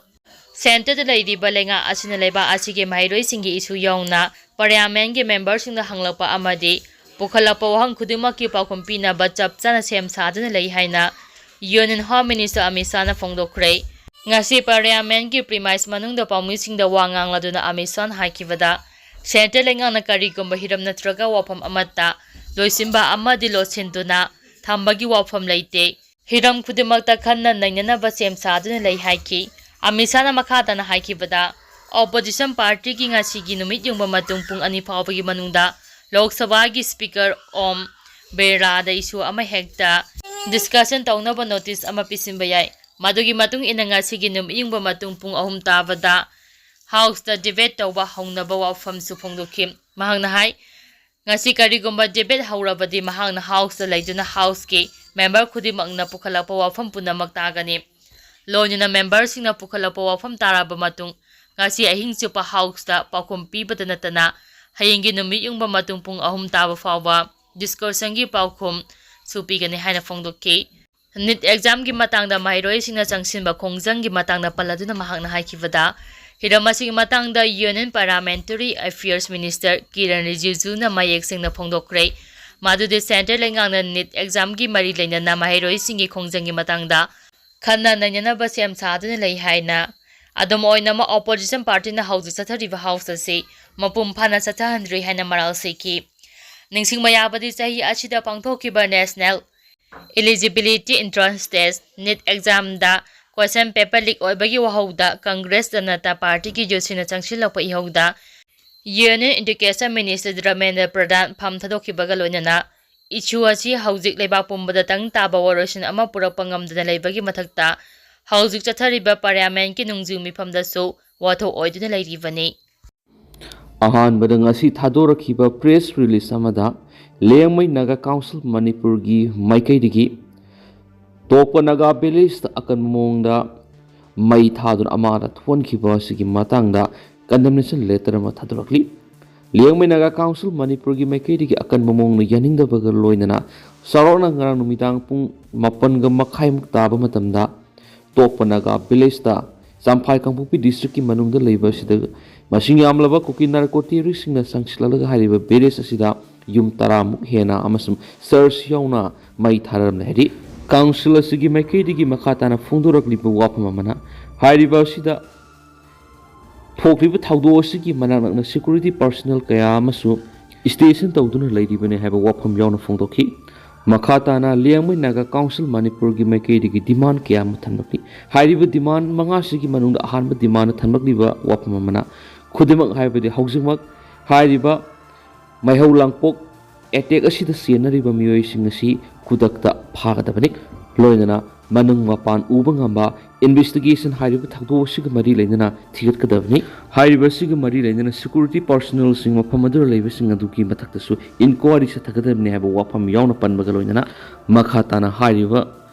Centreꯗ ꯂꯩꯔꯤꯕ ꯂꯩꯉꯥꯛ ꯑꯁꯤꯅ ꯂꯩꯕꯥꯛ ꯑꯁꯤꯒꯤ ꯃꯍꯩꯔꯣꯏꯁꯤꯡꯒꯤ issue ꯌꯥꯎꯅ Parliamentꯀꯤ memberꯁꯤꯡꯗ ꯍꯪꯂꯛꯄ ꯑꯃꯗꯤ ꯄꯨꯈꯠꯂꯛꯄ ꯋꯥꯍꯪ ꯈꯨꯗꯤꯡꯃꯛꯀꯤ ꯄꯥꯎꯈꯨꯝ ꯄꯤꯅꯕ ꯆꯞ ꯆꯥꯅ ꯁꯦꯝ ꯁꯥꯗꯨꯅ ꯂꯩ ꯍꯥꯏꯅ Union Home Minister ꯑꯃꯤꯠ ꯁꯥꯍꯅ ꯐꯣꯡꯗꯣꯛꯈ꯭ꯔꯦ꯫ ꯉꯁꯤ Parliamentꯀꯤ premise ꯃꯅꯨꯡꯗ ꯄꯥꯎꯃꯤꯁꯤꯡꯗ ꯋꯥ ꯉꯥꯡꯂꯗꯨꯅ ꯑꯃꯤꯠ ꯁꯥꯍꯅ ꯍꯥꯏꯈꯤꯕꯗ, Centre ꯂꯩꯉꯥꯛꯅ ꯀꯔꯤꯒꯨꯝꯕ ꯍꯤꯔꯝ ꯅꯠꯇ꯭ꯔꯒ ꯋꯥꯐꯝ ꯑꯃꯠꯇ ꯂꯣꯏꯁꯤꯟꯕ ꯑꯃꯗꯤ ꯂꯣꯠꯁꯤꯟꯗꯨꯅ ꯊꯝꯕꯒꯤ ꯋꯥꯐꯝ ꯂꯩꯇꯦ꯫ ꯍꯤꯔꯝ ꯈꯨꯗꯤꯡꯃꯛꯇ ꯈꯟꯅ ꯅꯩꯅꯅꯕ ꯁꯦꯝ ꯁꯥꯗꯨꯅ ꯂꯩ ꯍꯥꯏꯈꯤ꯫ ꯑꯃꯤꯠ ꯁꯥꯍꯅ ꯃꯈꯥ ꯇꯥꯅ ꯍꯥꯏꯈꯤꯕꯗ, Opposition partyꯒꯤ ꯉꯁꯤꯒꯤ ꯅꯨꯃꯤꯠ ꯌꯨꯡꯕ ꯃꯇꯨꯡ ꯄꯨꯡ ꯑꯅꯤ ꯐꯥꯎꯕꯒꯤ ꯃꯅꯨꯡꯗ ꯂꯣꯛ ꯁꯚꯥꯒꯤ Speaker ꯑꯣꯝ ꯕꯤꯔꯂꯥꯗ issue ꯑꯃ ꯍꯦꯛꯇ discussion ꯇꯧꯅꯕ notice ꯑꯃ ꯄꯤꯁꯤꯟꯕ ꯌꯥꯏ꯫ ꯃꯗꯨꯒꯤ ꯃꯇꯨꯡ ꯏꯟꯅ ꯉꯁꯤꯒꯤ ꯅꯨꯃꯤꯠ ꯌꯨꯡꯕ ꯃꯇꯨꯡ ꯄꯨꯡ ꯑꯍꯨꯝ ꯇꯥꯕꯗ Houseꯇ debate ꯇꯧꯕ ꯍꯧꯅꯕ ꯋꯥꯐꯝꯁꯨ ꯐꯣꯡꯗꯣꯛꯈꯤ꯫ ꯃꯍꯥꯛꯅ ꯍꯥꯏ, ꯉꯁꯤ ꯀꯔꯤꯒꯨꯝꯕ debate ꯍꯧꯔꯕꯗꯤ ꯃꯍꯥꯛꯅ Houseꯇ ꯂꯩꯗꯨꯅ Houseꯀꯤ member ꯈꯨꯗꯤꯡꯃꯛꯅ ꯄꯨꯈꯠꯂꯛꯄ ꯋꯥꯐꯝ ꯄꯨꯝꯅꯃꯛ ꯇꯥꯒꯅꯤ꯫ ꯂꯣꯏꯅꯅ memberꯁꯤꯡꯅ ꯄꯨꯈꯠꯂꯛꯄ ꯋꯥꯐꯝ ꯇꯥꯔꯕ ꯃꯇꯨꯡ ꯉꯁꯤ ꯑꯍꯤꯡ ꯆꯨꯞꯄ Houseꯇ ꯄꯥꯎꯈꯨꯝ ꯄꯤꯕꯇ ꯅꯠꯇꯅ ꯍꯌꯦꯡꯒꯤ ꯅꯨꯃꯤꯠ ꯌꯨꯡꯕ ꯃꯇꯨꯡ ꯄꯨꯡ ꯑꯍꯨꯝ ꯇꯥꯕ ꯐꯥꯎꯕ discussionꯒꯤ ꯄꯥꯎꯈꯨꯝꯁꯨ ꯄꯤꯒꯅꯤ ꯍꯥꯏꯅ ꯐꯣꯡꯗꯣꯛꯈꯤ꯫ NEET examꯒꯤ ꯃꯇꯥꯡꯗ ꯃꯍꯩꯔꯣꯏꯁꯤꯡꯅ ꯆꯪꯁꯤꯟꯕ ꯈꯣꯡꯖꯪꯒꯤ ꯃꯇꯥꯡꯗ ꯄꯜꯂꯗꯨꯅ ꯃꯍꯥꯛꯅ ꯍꯥꯏꯈꯤꯕꯗ, ꯍꯤꯔꯝ ꯑꯁꯤꯒꯤ ꯃꯇꯥꯡꯗ Union Parliamentary Affairs Minister Kiran ꯔꯤꯖꯤꯖꯨꯅ ꯃꯌꯦꯛ ꯁꯦꯡꯅ ꯐꯣꯡꯗꯣꯛꯈ꯭ꯔꯦ꯫ ꯃꯗꯨꯗꯤ Centre ꯂꯩꯉꯥꯛꯅ NEET examꯒꯤ ꯃꯔꯤ ꯂꯩꯅꯅ ꯃꯍꯩꯔꯣꯏꯁꯤꯡꯒꯤ ꯈꯣꯡꯖꯪꯒꯤ ꯃꯇꯥꯡꯗ ꯈꯟꯅ ꯅꯩꯅꯅꯕ ꯁꯦꯝ ꯁꯥꯗꯨꯅ ꯂꯩ ꯍꯥꯏꯅ꯫ ꯑꯗꯨꯝ ꯑꯣꯏꯅꯃꯛ, Opposition partyꯅ ꯍꯧꯖꯤꯛ ꯆꯠꯊꯔꯤꯕ House ꯑꯁꯤ ꯃꯄꯨꯡ ꯐꯥꯅ ꯆꯠꯊꯍꯟꯗ꯭ꯔꯤ ꯍꯥꯏꯅ ꯃꯔꯥꯜ ꯁꯤꯈꯤ꯫ ꯅꯤꯡꯁꯤꯡꯕ ꯌꯥꯕꯗꯤ, ꯆꯍꯤ ꯑꯁꯤꯗ ꯄꯥꯡꯊꯣꯛꯈꯤꯕ National Eligibility Entrance Test, NEET examꯗ question paper leak ꯑꯣꯏꯕꯒꯤ ꯋꯥꯍꯧꯗ Congress Janata partyꯒꯤ youthꯁꯤꯡꯅ ꯆꯪꯁꯤꯜꯂꯛꯄ ꯏꯍꯧꯗ Union Education Minister Dharmendra ꯄ꯭ꯔꯙꯥꯟ ꯐꯝ ꯊꯥꯗꯣꯛꯈꯤꯕꯒ ꯂꯣꯏꯅꯅ issue ꯑꯁꯤ ꯍꯧꯖꯤꯛ ꯂꯩꯕꯥꯛ ꯄꯨꯝꯕꯗ ꯇꯪ ꯇꯥꯕ ꯋꯥꯔꯣꯏꯁꯤꯟ ꯑꯃ ꯄꯨꯔꯛꯄ ꯉꯝꯗꯅ ꯂꯩꯕꯒꯤ ꯃꯊꯛꯇ, ꯍꯧꯖꯤꯛ ꯆꯠꯊꯔꯤꯕ Parliamentꯀꯤ ꯅꯣꯡꯖꯨ ꯃꯤꯐꯝꯗꯁꯨ ꯋꯥꯊꯣꯛ ꯑꯣꯏꯗꯨꯅ ꯂꯩꯔꯤꯕꯅꯤ꯫ ꯑꯍꯥꯟꯕꯗ ꯉꯁꯤ ꯊꯥꯗꯣꯔꯛꯈꯤꯕ press release ꯑꯃꯗ ꯂꯤꯌꯥꯡꯃꯩ Naga Council ꯃꯅꯤꯄꯨꯔꯒꯤ ꯃꯥꯏꯀꯩꯗꯒꯤ ꯇꯣꯞꯄ Naga villageꯇ ꯑꯀꯟꯕ ꯃꯑꯣꯡꯗ ꯃꯩ ꯊꯥꯗꯨꯅ ꯑꯃꯥꯡ ꯑꯇꯥ ꯊꯣꯛꯍꯟꯈꯤꯕ ꯑꯁꯤꯒꯤ ꯃꯇꯥꯡꯗ condemnation letter ꯑꯃ ꯊꯥꯗꯣꯔꯛꯂꯤ꯫ ꯂꯤꯌꯥꯡꯃꯩ Naga Council ꯃꯅꯤꯄꯨꯔꯒꯤ ꯃꯥꯏꯀꯩꯗꯒꯤ ꯑꯀꯟꯕ ꯃꯑꯣꯡꯗ ꯌꯥꯅꯤꯡꯗꯕꯒ ꯂꯣꯏꯅꯅ ꯆꯥꯎꯔꯥꯛꯅ ꯉꯔꯥꯡ ꯅꯨꯃꯤꯗꯥꯡ ꯄꯨꯡ ꯃꯥꯄꯟꯒ ꯃꯈꯥꯏꯃꯨꯛ ꯇꯥꯕ ꯃꯇꯝꯗ ꯇꯣꯞꯄ Naga villageꯇ ꯆꯝꯐꯥꯏ ꯀꯥꯡꯄꯣꯛꯄꯤ ꯗꯤꯁꯇ꯭ꯔꯤꯛꯀꯤ ꯃꯅꯨꯡꯗ ꯂꯩꯕ ꯑꯁꯤꯗ ꯃꯁꯤꯡ ꯌꯥꯝꯂꯕ ꯀꯨꯀꯤ ꯅꯥꯔꯀꯣ ꯇꯦꯔꯣꯔꯤꯁꯁꯤꯡꯅ ꯆꯪꯁꯤꯜꯂꯛꯂꯒ ꯍꯥꯏꯔꯤꯕ ꯚꯤꯂꯦꯖ ꯑꯁꯤꯗ ꯌꯨꯝ ꯇꯔꯥꯃꯨꯛ ꯍꯦꯟꯅ ꯑꯃꯁꯨꯡ ꯆꯔꯆ ꯌꯥꯎꯅ ꯃꯩ ꯊꯥꯔꯝꯂꯦ ꯍꯥꯏꯔꯤ꯫ ꯀꯥꯎꯟꯁꯤꯜ ꯑꯁꯤꯒꯤ ꯃꯥꯏꯀꯩꯗꯒꯤ ꯃꯈꯥ ꯇꯥꯅ ꯐꯣꯡꯗꯣꯔꯛꯂꯤꯕ ꯋꯥꯐꯝ ꯑꯃꯅ, ꯍꯥꯏꯔꯤꯕ ꯑꯁꯤꯗ ꯊꯣꯛꯂꯤꯕ ꯊꯧꯗꯣꯛ ꯑꯁꯤꯒꯤ ꯃꯅꯥꯛ ꯅꯛꯅ ꯁꯦꯀ꯭ꯌꯨꯔꯤꯇꯤ ꯄꯥꯔꯁꯅꯦꯜ ꯀꯌꯥ ꯑꯃꯁꯨ ꯁ꯭ꯇꯦꯁꯟ ꯇꯧꯗꯨꯅ ꯂꯩꯔꯤꯕꯅꯤ ꯍꯥꯏꯕ ꯋꯥꯐꯝ ꯌꯥꯎꯅ ꯐꯣꯡꯗꯣꯛꯈꯤ꯫ ꯃꯈꯥ ꯇꯥꯅ ꯂꯤꯌꯥꯡꯃꯩ ꯅꯥꯒꯥ ꯀꯥꯎꯟꯁꯤꯜ ꯃꯅꯤꯄꯨꯔꯒꯤ ꯃꯥꯏꯀꯩꯗꯒꯤ ꯗꯤꯃꯥꯟ ꯀꯌꯥ ꯑꯃ ꯊꯝꯂꯛꯂꯤ꯫ ꯍꯥꯏꯔꯤꯕ ꯗꯤꯃꯥꯟ ꯃꯉꯥꯁꯤꯒꯤ ꯃꯅꯨꯡꯗ ꯑꯍꯥꯟꯕ ꯗꯤꯃꯥꯟꯗ ꯊꯝꯂꯛꯂꯤꯕ ꯋꯥꯐꯝ ꯑꯃꯅ, ꯈꯨꯗꯤꯡꯃꯛ ꯍꯥꯏꯕꯗꯤ ꯍꯧꯖꯤꯛꯃꯛ ꯍꯥꯏꯔꯤꯕ ꯃꯩꯍꯧ ꯂꯥꯡꯄꯣꯛ ꯑꯦꯇꯦꯛ ꯑꯁꯤꯗ ꯆꯦꯟꯅꯔꯤꯕ ꯃꯤꯑꯣꯏꯁꯤꯡ ꯑꯁꯤ ꯈꯨꯗꯛꯇ ꯐꯥꯒꯗꯕꯅꯤ꯫ ꯂꯣꯏꯅꯅ ꯃꯅꯨꯡ ꯃꯄꯥꯟ ꯎꯕ ꯉꯝꯕ ꯏꯟꯚꯦꯁꯇꯤꯒꯦꯁꯟ ꯍꯥꯏꯔꯤꯕ ꯊꯧꯗꯣꯛ ꯑꯁꯤꯒ ꯃꯔꯤ ꯂꯩꯅꯅ ꯊꯤꯒꯠꯀꯗꯕꯅꯤ꯫ ꯍꯥꯏꯔꯤꯕ ꯑꯁꯤꯒ ꯃꯔꯤ ꯂꯩꯅꯅ ꯁꯦꯀ꯭ꯌꯨꯔꯤꯇꯤ ꯄꯥꯔꯁꯅꯦꯜꯁꯤꯡ ꯃꯐꯝ ꯑꯗꯨꯗ ꯂꯩꯕꯁꯤꯡ ꯑꯗꯨꯒꯤ ꯃꯊꯛꯇꯁꯨ ꯏꯟꯀ꯭ꯋꯥꯔꯤ ꯆꯠꯊꯒꯗꯕꯅꯤ ꯍꯥꯏꯕ ꯋꯥꯐꯝ ꯌꯥꯎꯅ ꯄꯟꯕꯒ ꯂꯣꯏꯅꯅ ꯃꯈꯥ ꯇꯥꯅ ꯍꯥꯏꯔꯤꯕ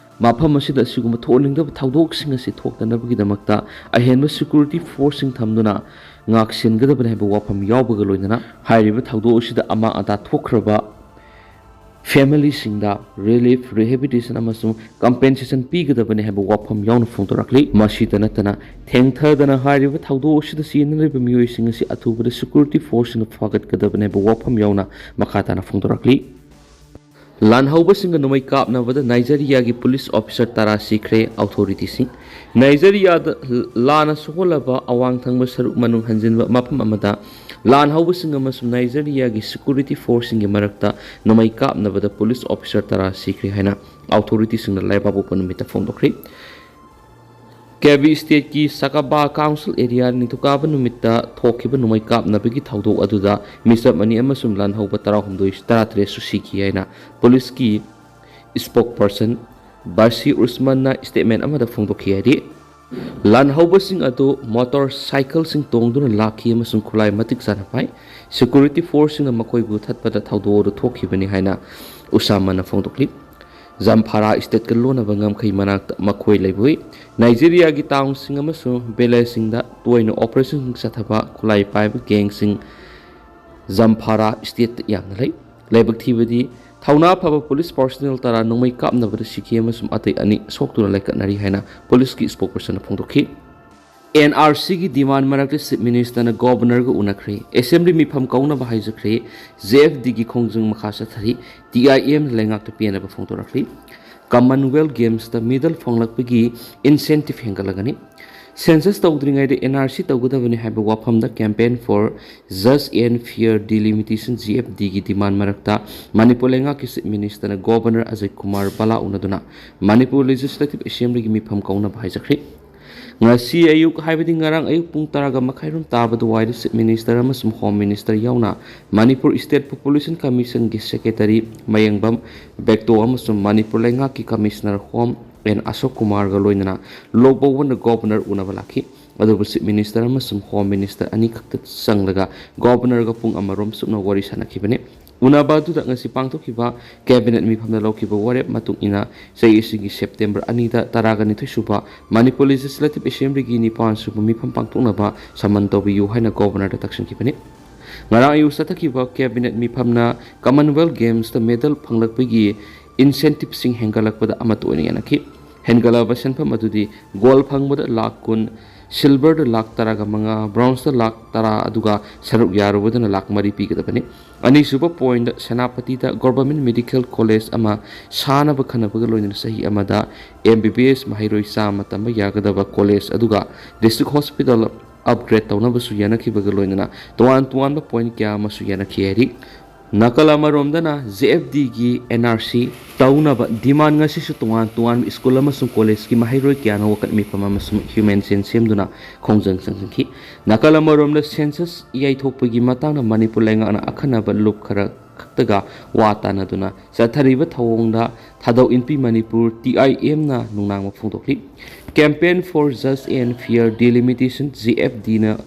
ꯃꯐꯝ ꯑꯁꯤꯗ ꯑꯁꯤꯒꯨꯝꯕ ꯊꯣꯛꯍꯟꯅꯤꯡꯗꯕ ꯊꯧꯗꯣꯛꯁꯤꯡ ꯑꯁꯤ ꯊꯣꯛꯇꯅꯕꯒꯤꯗꯃꯛꯇ ꯑꯍꯦꯟꯕ ꯁꯦꯀ꯭ꯌꯨꯔꯤꯇꯤ ꯐꯣꯔꯁꯁꯤꯡ ꯊꯝꯗꯨꯅ ꯉꯥꯛꯁꯦꯟꯒꯗꯕꯅꯤ ꯍꯥꯏꯕ ꯋꯥꯐꯝ ꯌꯥꯎꯕꯒ ꯂꯣꯏꯅꯅ ꯍꯥꯏꯔꯤꯕ ꯊꯧꯗꯣꯛ ꯑꯁꯤꯗ ꯑꯃꯥꯡ ꯑꯇꯥ ꯊꯣꯛꯈ꯭ꯔꯕ ꯐꯦꯃꯤꯂꯤꯁꯤꯡꯗ ꯔꯤꯂꯤꯐ, ꯔꯤꯍꯦꯕꯤꯂꯤꯇꯦꯁꯟ ꯑꯃꯁꯨꯡ ꯀꯝꯄꯦꯟꯁꯦꯁꯟ ꯄꯤꯒꯗꯕꯅꯤ ꯍꯥꯏꯕ ꯋꯥꯐꯝ ꯌꯥꯎꯅ ꯐꯣꯡꯗꯣꯔꯛꯂꯤ꯫ ꯃꯁꯤꯇ ꯅꯠꯇꯅ ꯊꯦꯡꯊꯗꯅ ꯍꯥꯏꯔꯤꯕ ꯊꯧꯗꯣꯛ ꯑꯁꯤꯗ ꯆꯦꯟꯅꯔꯤꯕ ꯃꯤꯑꯣꯏꯁꯤꯡ ꯑꯁꯤ ꯑꯊꯨꯕꯗ ꯁꯦꯀ꯭ꯌꯨꯔꯤꯇꯤ ꯐꯣꯔꯁꯁꯤꯡꯅ ꯐꯥꯒꯠꯀꯗꯕꯅꯤ ꯍꯥꯏꯕ ꯋꯥꯐꯝ ꯌꯥꯎꯅ ꯃꯈꯥ ꯇꯥꯅ ꯐꯣꯡꯗꯣꯔꯛꯂꯤ꯫ ꯂꯥꯟꯍꯧꯕꯁꯤꯡꯒ ꯅꯣꯡꯃꯩ ꯀꯥꯞꯅꯕꯗ ꯅꯥꯏꯖꯔꯤꯌꯥꯒꯤ ꯄꯨꯂꯤꯁ ꯑꯣꯐꯤꯁꯔ ꯇꯔꯥ ꯁꯤꯈ꯭ꯔꯦ, ꯑꯣꯊꯣꯔꯤꯇꯤꯁꯤꯡ꯫ ꯅꯥꯏꯖꯔꯤꯌꯥꯗ ꯂꯥꯟꯅ ꯁꯣꯛꯍꯜꯂꯕ ꯑꯋꯥꯡ ꯊꯪꯕ ꯁꯔꯨꯛ ꯃꯅꯨꯡ ꯍꯟꯖꯤꯟꯕ ꯃꯐꯝ ꯑꯃꯗ ꯂꯥꯟꯍꯧꯕꯁꯤꯡ ꯑꯃꯁꯨꯡ ꯅꯥꯏꯖꯔꯤꯌꯥꯒꯤ ꯁꯦꯀ꯭ꯌꯨꯔꯤꯇꯤ ꯐꯣꯔꯁꯁꯤꯡꯒꯤ ꯃꯔꯛꯇ ꯅꯣꯡꯃꯩ ꯀꯥꯞꯅꯕꯗ ꯄꯨꯂꯤꯁ ꯑꯣꯐꯤꯁꯔ ꯇꯔꯥ ꯁꯤꯈ꯭ꯔꯦ ꯍꯥꯏꯅ ꯑꯣꯊꯣꯔꯤꯇꯤꯁꯤꯡꯅ ꯂꯩꯕꯥꯛꯄꯣꯛꯄ ꯅꯨꯃꯤꯠꯇ ꯐꯣꯡꯗꯣꯛꯈ꯭ꯔꯤ꯫ ꯀꯦꯕꯤ ꯁ꯭ꯇꯦꯠꯀꯤ ꯁꯀꯕꯥ ꯀꯥꯎꯟꯁꯤꯜ ꯑꯦꯔꯤꯌꯥ ꯅꯤꯡꯊꯧꯀꯥꯕ ꯅꯨꯃꯤꯠꯇ ꯊꯣꯛꯈꯤꯕ ꯅꯣꯡꯃꯩ ꯀꯥꯞꯅꯕꯒꯤ ꯊꯧꯗꯣꯛ ꯑꯗꯨꯗ ꯃꯤꯆꯝ ꯑꯅꯤ ꯑꯃꯁꯨꯡ ꯂꯥꯟꯍꯧꯕ ꯇꯔꯥꯍꯨꯝꯗꯣꯏ, ꯇꯔꯥꯇꯔꯦꯠꯁꯨ ꯁꯤꯈꯤ ꯍꯥꯏꯅ ꯄꯨꯂꯤꯁꯀꯤ ꯁ꯭ꯄꯣꯛꯄꯔꯁꯟ ꯕꯥꯁꯤ ꯎꯁꯃꯥꯟꯅ ꯁ꯭ꯇꯦꯠꯃꯦꯟ ꯑꯃꯗ ꯐꯣꯡꯗꯣꯛꯈꯤ ꯍꯥꯏꯗꯤ, ꯂꯥꯟꯍꯧꯕꯁꯤꯡ ꯑꯗꯨ ꯃꯣꯇꯣꯔ ꯁꯥꯏꯀꯜꯁꯤꯡ ꯇꯣꯡꯗꯨꯅ ꯂꯥꯛꯈꯤ ꯑꯃꯁꯨꯡ ꯈꯨꯠꯂꯥꯏ ꯃꯇꯤꯛ ꯆꯥꯅ ꯄꯥꯏ꯫ ꯁꯦꯀ꯭ꯌꯨꯔꯤꯇꯤ ꯐꯣꯔꯁꯁꯤꯡꯅ ꯃꯈꯣꯏꯕꯨ ꯊꯠꯄꯗ ꯊꯧꯗꯣꯛ ꯑꯗꯨ ꯊꯣꯛꯈꯤꯕꯅꯤ ꯍꯥꯏꯅ ꯎꯁꯥꯃꯥꯟꯅ ꯐꯣꯡꯗꯣꯛꯂꯤ꯫ ꯖꯝꯐꯥꯔꯥ ꯁ꯭ꯇꯦꯠꯀ ꯂꯣꯟꯅꯕ ꯉꯝꯈꯩ ꯃꯅꯥꯛꯇ ꯃꯈꯣꯏ ꯂꯩꯕ ꯎꯏ꯫ ꯅꯥꯏꯖꯦꯔꯤꯌꯥꯒꯤ ꯇꯥꯎꯟꯁꯤꯡ ꯑꯃꯁꯨꯡ ꯚꯤꯂꯦꯖꯁꯤꯡꯗ ꯇꯣꯏꯅ ꯑꯣꯄꯔꯦꯁꯟꯁꯤꯡ ꯆꯠꯊꯕ ꯈꯨꯠꯂꯥꯏ ꯄꯥꯏꯕ ꯒꯦꯡꯁꯤꯡ ꯖꯝꯐꯥꯔꯥ ꯁ꯭ꯇꯦꯠꯇ ꯌꯥꯝꯅ ꯂꯩ꯫ ꯂꯥꯏꯕꯛ ꯊꯤꯕꯗꯤ, ꯊꯧꯅꯥ ꯐꯕ ꯄꯨꯂꯤꯁ ꯄꯥꯔꯁꯣꯅꯦꯜ ꯇꯔꯥ ꯅꯣꯡꯃꯩ ꯀꯥꯞꯅꯕꯗ ꯁꯤꯈꯤ ꯑꯃꯁꯨꯡ ꯑꯇꯩ ꯑꯅꯤ ꯁꯣꯛꯇꯨꯅ ꯂꯩꯀꯠꯅꯔꯤ ꯍꯥꯏꯅ ꯄꯨꯂꯤꯁꯀꯤ ꯁ꯭ꯄꯣꯛꯄꯔꯁꯟꯅ ꯐꯣꯡꯗꯣꯛꯈꯤ꯫ ꯑꯦꯟ ꯑꯥꯔ ꯁꯤꯒꯤ ꯗꯤꯃꯥꯟ ꯃꯔꯛꯇ ꯆꯤꯐ ꯃꯤꯅꯤꯁꯇꯔꯅ ꯒꯣꯕꯔꯅꯔꯒ ꯎꯅꯈ꯭ꯔꯦ꯫ ꯑꯦꯁꯦꯝꯕ꯭ꯂꯤ ꯃꯤꯐꯝ ꯀꯧꯅꯕ ꯍꯥꯏꯖꯈ꯭ꯔꯦ꯫ ꯖꯦ ꯑꯦꯐ ꯗꯤꯒꯤ ꯈꯣꯡꯖꯪ ꯃꯈꯥ ꯆꯠꯊꯔꯤ꯫ ꯇꯤ ꯑꯥꯏ ꯑꯦꯝꯅ ꯂꯩꯉꯥꯛꯇ ꯄꯦꯟꯅꯕ ꯐꯣꯡꯗꯣꯔꯛꯂꯤ꯫ ꯀꯃꯟꯋꯦꯜꯊ ꯒꯦꯝꯁꯇ ꯃꯦꯗꯜ ꯐꯪꯂꯛꯄꯒꯤ ꯏꯟꯁꯦꯟꯇꯤꯞ ꯍꯦꯟꯒꯠꯂꯒꯅꯤ꯫ ꯁꯦꯟꯁꯁ ꯇꯧꯗ꯭ꯔꯤꯉꯩꯗ ꯑꯦꯟ ꯑꯥꯔ ꯁꯤ ꯇꯧꯒꯗꯕꯅꯤ ꯍꯥꯏꯕ ꯋꯥꯐꯝꯗ Campaign for Just and Fair Delimitation, J F ꯗꯤꯒꯤ ꯗꯤꯃꯥꯟ ꯃꯔꯛꯇ ꯃꯅꯤꯄꯨꯔ ꯂꯩꯉꯥꯛꯀꯤ ꯆꯤꯐ ꯃꯤꯅꯤꯁꯇꯔꯅ ꯒꯣꯕꯔꯅꯔ ꯑꯖꯌ ꯀꯨꯃꯥꯔ ꯚꯜꯂꯥ ꯎꯅꯗꯨꯅ ꯃꯅꯤꯄꯨꯔ ꯂꯦꯖꯤꯁꯂꯦꯇꯤꯚ ꯑꯦꯁꯦꯝꯕ꯭ꯂꯤꯒꯤ ꯃꯤꯐꯝ ꯀꯧꯅꯕ ꯍꯥꯏꯖꯈ꯭ꯔꯦ꯫ ꯉꯁꯤ ꯑꯌꯨꯛ, ꯍꯥꯏꯕꯗꯤ ꯉꯔꯥꯡ ꯑꯌꯨꯛ ꯄꯨꯡ ꯇꯔꯥꯒ ꯃꯈꯥꯏꯔꯣꯝ ꯇꯥꯕ ꯑꯗꯨꯋꯥꯏꯗ ꯆꯤꯐ ꯃꯤꯅꯤꯁꯇꯔ ꯑꯃꯁꯨꯡ ꯍꯣꯝ ꯃꯤꯅꯤꯁꯇꯔ ꯌꯥꯎꯅ ꯃꯅꯤꯄꯨꯔ ꯁ꯭ꯇꯦꯠ ꯄꯣꯄꯨꯂꯦꯁꯟ ꯀꯃꯤꯁꯟꯒꯤ ꯁꯦꯀ꯭ꯔꯦꯇꯔꯤ ꯃꯌꯦꯡꯕꯝ ꯕꯦꯛꯇꯣ ꯑꯃꯁꯨꯡ ꯃꯅꯤꯄꯨꯔ ꯂꯩꯉꯥꯛꯀꯤ ꯀꯃꯤꯁꯅꯔ ꯍꯣꯝ ꯑꯦꯟ ꯑꯁꯣꯛ ꯀꯨꯃꯥꯔꯒ ꯂꯣꯏꯅꯅ ꯂꯣꯛ ꯚꯋꯟꯗ ꯒꯣꯕꯔꯅꯔ ꯎꯅꯕ ꯂꯥꯛꯈꯤ꯫ ꯑꯗꯨꯕꯨ ꯆꯤꯐ ꯃꯤꯅꯤꯁꯇꯔ ꯑꯃꯁꯨꯡ ꯍꯣꯝ ꯃꯤꯅꯤꯁꯇꯔ ꯑꯅꯤꯈꯛꯇ ꯆꯪꯂꯒ ꯒꯣꯕꯔꯅꯔꯒ ꯄꯨꯡ ꯑꯃꯔꯣꯝ ꯆꯨꯞꯅ ꯋꯥꯔꯤ ꯁꯥꯟꯅꯈꯤꯕꯅꯤ꯫ ꯎꯅꯕ ꯑꯗꯨꯗ ꯉꯁꯤ ꯄꯥꯡꯊꯣꯛꯈꯤꯕ ꯀꯦꯕꯤꯅꯦꯠ ꯃꯤꯐꯝꯗ ꯂꯧꯈꯤꯕ ꯋꯥꯔꯦꯞ ꯃꯇꯨꯡ ꯏꯟꯅ, ꯆꯍꯤ ꯑꯁꯤꯒꯤ ꯁꯦꯞꯇꯦꯝꯕꯔ ꯑꯅꯤꯗ ꯇꯔꯥꯒ ꯅꯤꯊꯣꯏ ꯁꯨꯕ ꯃꯅꯤꯄꯨꯔ ꯂꯦꯖꯤꯁꯂꯦꯇꯤꯚ ꯑꯦꯁꯦꯝꯕ꯭ꯂꯤꯒꯤ ꯅꯤꯄꯥꯟ ꯁꯨꯕ ꯃꯤꯐꯝ ꯄꯥꯡꯊꯣꯛꯅꯕ ꯁꯃꯟ ꯇꯧꯕꯤꯌꯨ ꯍꯥꯏꯅ ꯒꯣꯕꯔꯅꯔꯗ ꯇꯛꯁꯤꯟꯈꯤꯕꯅꯤ꯫ ꯉꯔꯥꯡ ꯑꯌꯨꯛ ꯆꯠꯊꯈꯤꯕ ꯀꯦꯕꯤꯅꯦꯠ ꯃꯤꯐꯝꯅ ꯀꯃꯟꯋꯦꯜꯊ ꯒꯦꯝꯁꯇ ꯃꯦꯗꯜ ꯐꯪꯂꯛꯄꯒꯤ ꯏꯟꯁꯦꯟꯇꯤꯞꯁꯤꯡ ꯍꯦꯟꯒꯠꯂꯛꯄꯗ ꯑꯃꯠꯇ ꯑꯣꯏꯅ ꯌꯥꯅꯈꯤ꯫ ꯍꯦꯟꯒꯠꯂꯕ ꯁꯦꯟꯐꯝ ꯑꯗꯨꯗꯤ ꯒꯣꯜꯗ ꯐꯪꯕꯗ ꯂꯥꯈ ꯀꯨꯟ, ꯁꯤꯜꯚꯔꯗ ꯂꯥꯈ ꯇꯔꯥꯒ ꯃꯉꯥ, ꯕ꯭ꯔꯣꯟꯖꯇ ꯂꯥꯈ ꯇꯔꯥ, ꯑꯗꯨꯒ ꯁꯔꯨꯛ ꯌꯥꯔꯨꯕꯗꯅ ꯂꯥꯈ ꯃꯔꯤ ꯄꯤꯒꯗꯕꯅꯤ꯫ ꯑꯅꯤꯁꯨꯕ ꯄꯣꯏꯟꯗ, ꯁꯦꯅꯥꯄꯇꯤꯗ ꯒꯣꯚꯔꯟꯃꯦꯟꯠ ꯃꯦꯗꯤꯀꯦꯜ ꯀꯣꯂꯦꯖ ꯑꯃ ꯁꯥꯅꯕ ꯈꯟꯅꯕꯒ ꯂꯣꯏꯅꯅ ꯆꯍꯤ ꯑꯃꯗ ꯑꯦꯝ ꯕꯤ ꯕꯤ ꯑꯦꯁ ꯃꯍꯩꯔꯣꯏ ꯆꯥꯝꯃ ꯇꯝꯕ ꯌꯥꯒꯗꯕ ꯀꯣꯂꯦꯖ ꯑꯗꯨꯒ ꯗꯤꯁꯇ꯭ꯔꯤꯛ ꯍꯣꯁꯄꯤꯇꯥꯜ ꯑꯞꯒ꯭ꯔꯦꯗ ꯇꯧꯅꯕꯁꯨ ꯌꯥꯅꯈꯤꯕꯒ ꯂꯣꯏꯅꯅ ꯇꯣꯉꯥꯟ ꯇꯣꯉꯥꯟꯕ ꯄꯣꯏꯟꯠ ꯀꯌꯥ ꯑꯃꯁꯨ ꯌꯥꯅꯈꯤ ꯍꯥꯏꯔꯤ꯫ ꯅꯥꯀꯜ ꯑꯃꯔꯣꯝꯗꯅ, ꯖꯦ ꯑꯦꯐ ꯗꯤꯒꯤ ꯑꯦꯟ ꯑꯥꯔ ꯁꯤ ꯇꯧꯅꯕ ꯗꯤꯃꯥꯟ ꯉꯁꯤꯁꯨ ꯇꯣꯉꯥꯟ ꯇꯣꯉꯥꯟꯕ ꯁ꯭ꯀꯨꯜ ꯑꯃꯁꯨꯡ ꯀꯣꯂꯦꯖꯀꯤ ꯃꯍꯩꯔꯣꯏ ꯀꯌꯥꯅ ꯋꯥꯀꯠ ꯃꯤꯐꯝ ꯑꯃꯁꯨꯡ ꯍ꯭ꯌꯨꯃꯦꯟ ꯆꯦꯟ ꯁꯦꯝꯗꯨꯅ ꯈꯣꯡꯖꯪ ꯆꯪꯁꯤꯟꯈꯤ꯫ ꯅꯥꯀꯜ ꯑꯃꯔꯣꯝꯗ, ꯁꯦꯟꯁꯁ ꯌꯩꯊꯣꯛꯄꯒꯤ ꯃꯇꯥꯡꯗ ꯃꯅꯤꯄꯨꯔ ꯂꯩꯉꯥꯛꯅ ꯑꯈꯟꯅꯕ ꯂꯨꯞ ꯈꯔ ꯈꯛꯇꯒ ꯋꯥ ꯇꯥꯅꯗꯨꯅ ꯆꯠꯊꯔꯤꯕ ꯊꯧꯑꯣꯡꯗ ꯊꯥꯗꯧ ꯏꯟꯄꯤ ꯃꯅꯤꯄꯨꯔ, ꯇꯤ ꯑꯥꯏ ꯑꯦꯝꯅ ꯅꯨꯡꯅꯥꯡꯕ ꯐꯣꯡꯗꯣꯛꯂꯤ꯫ Campaign for Just and Fair Delimitation, J F ꯗꯤꯅ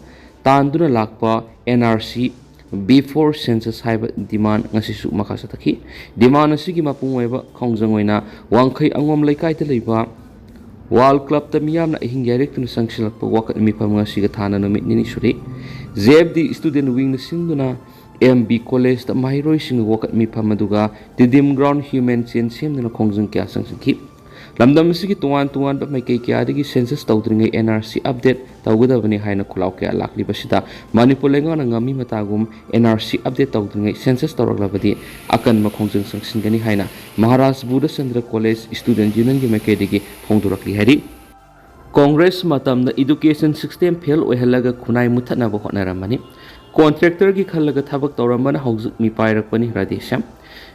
ꯇꯥꯟꯗꯨꯅ ꯂꯥꯛꯄ N R C before census ꯍꯥꯏꯕ ꯗꯤꯃꯥꯟ ꯉꯁꯤꯁꯨ ꯃꯈꯥ ꯆꯠꯊꯈꯤ꯫ ꯗꯤꯃꯥꯟ ꯑꯁꯤꯒꯤ ꯃꯄꯨꯡ ꯑꯣꯏꯕ ꯈꯣꯡꯖꯪ ꯑꯣꯏꯅ ꯋꯥꯡꯈꯩ ꯑꯉꯣꯝ ꯂꯩꯀꯥꯏꯗ ꯂꯩꯕ ꯋꯥꯔꯜ ꯀ꯭ꯂꯕꯇ ꯃꯤꯌꯥꯝꯅ ꯑꯍꯤꯡ ꯌꯥꯏꯔꯦꯛꯇꯨꯅ ꯆꯪꯁꯤꯜꯂꯛꯄ ꯋꯥꯀꯠ ꯃꯤꯐꯝ ꯉꯁꯤꯒ ꯊꯥꯅ ꯅꯨꯃꯤꯠ ꯅꯤꯅꯤ ꯁꯨꯔꯤ꯫ ꯖꯦ ꯑꯦꯐ ꯗꯤ ꯁ꯭ꯇꯨꯗꯦꯟꯠ ꯋꯤꯡꯅ ꯁꯤꯟꯗꯨꯅ ꯑꯦꯝ ꯕꯤ ꯀꯣꯂꯦꯖꯇ ꯃꯍꯩꯔꯣꯏꯁꯤꯡꯒꯤ ꯋꯥꯀꯠ ꯃꯤꯐꯝ ꯑꯗꯨꯒ ꯇꯤꯗꯤꯝ ꯒ꯭ꯔꯥꯎꯟ ꯍ꯭ꯌꯨꯃꯦꯟ ꯆꯦꯟ ꯁꯦꯝꯗꯨꯅ ꯈꯣꯡꯖꯪ ꯀꯌꯥ ꯆꯪꯁꯤꯟꯈꯤ꯫ ꯂꯝꯗꯝ ꯑꯁꯤꯒꯤ ꯇꯣꯉꯥꯟ ꯇꯣꯉꯥꯟꯕ ꯃꯥꯏꯀꯩ ꯀꯌꯥꯗꯒꯤ census ꯇꯧꯗ꯭ꯔꯤꯉꯩ N R C update ꯇꯧꯒꯗꯕꯅꯤ ꯍꯥꯏꯅ ꯈꯣꯜꯂꯥꯎ ꯀꯌꯥ ꯂꯥꯛꯂꯤꯕꯁꯤꯗ ꯃꯅꯤꯄꯨꯔ ꯂꯩꯉꯥꯛꯅ ꯉꯝꯃꯤ ꯃꯇꯥꯒꯨꯝ N R C update ꯇꯧꯗ꯭ꯔꯤꯉꯩ census ꯇꯧꯔꯛꯂꯕꯗꯤ ꯑꯀꯟꯕ ꯈꯣꯡꯖꯪ ꯆꯪꯁꯤꯟꯒꯅꯤ ꯍꯥꯏꯅ ꯃꯍꯥꯔꯥꯖ ꯕꯨꯙꯆꯟꯗ꯭ꯔ ꯀꯣꯂꯦꯖ Student Unionꯒꯤ ꯃꯥꯏꯀꯩꯗꯒꯤ ꯐꯣꯡꯗꯣꯔꯛꯂꯤ ꯍꯥꯏꯔꯤ꯫ ꯀꯣꯡꯒ꯭ꯔꯦꯁ ꯃꯇꯝꯗ education system fail ꯑꯣꯏꯍꯜꯂꯒ ꯈꯨꯟꯅꯥꯏ ꯃꯨꯠꯊꯠꯅꯕ ꯍꯣꯠꯅꯔꯝꯕꯅꯤ꯫ Contractorꯒꯤ ꯈꯜꯂꯒ ꯊꯕꯛ ꯇꯧꯔꯝꯕꯅ ꯍꯧꯖꯤꯛ ꯃꯤꯄꯥꯏꯔꯛꯄꯅꯤ ꯔꯥꯙꯦꯁ꯭ꯌꯥꯝ꯫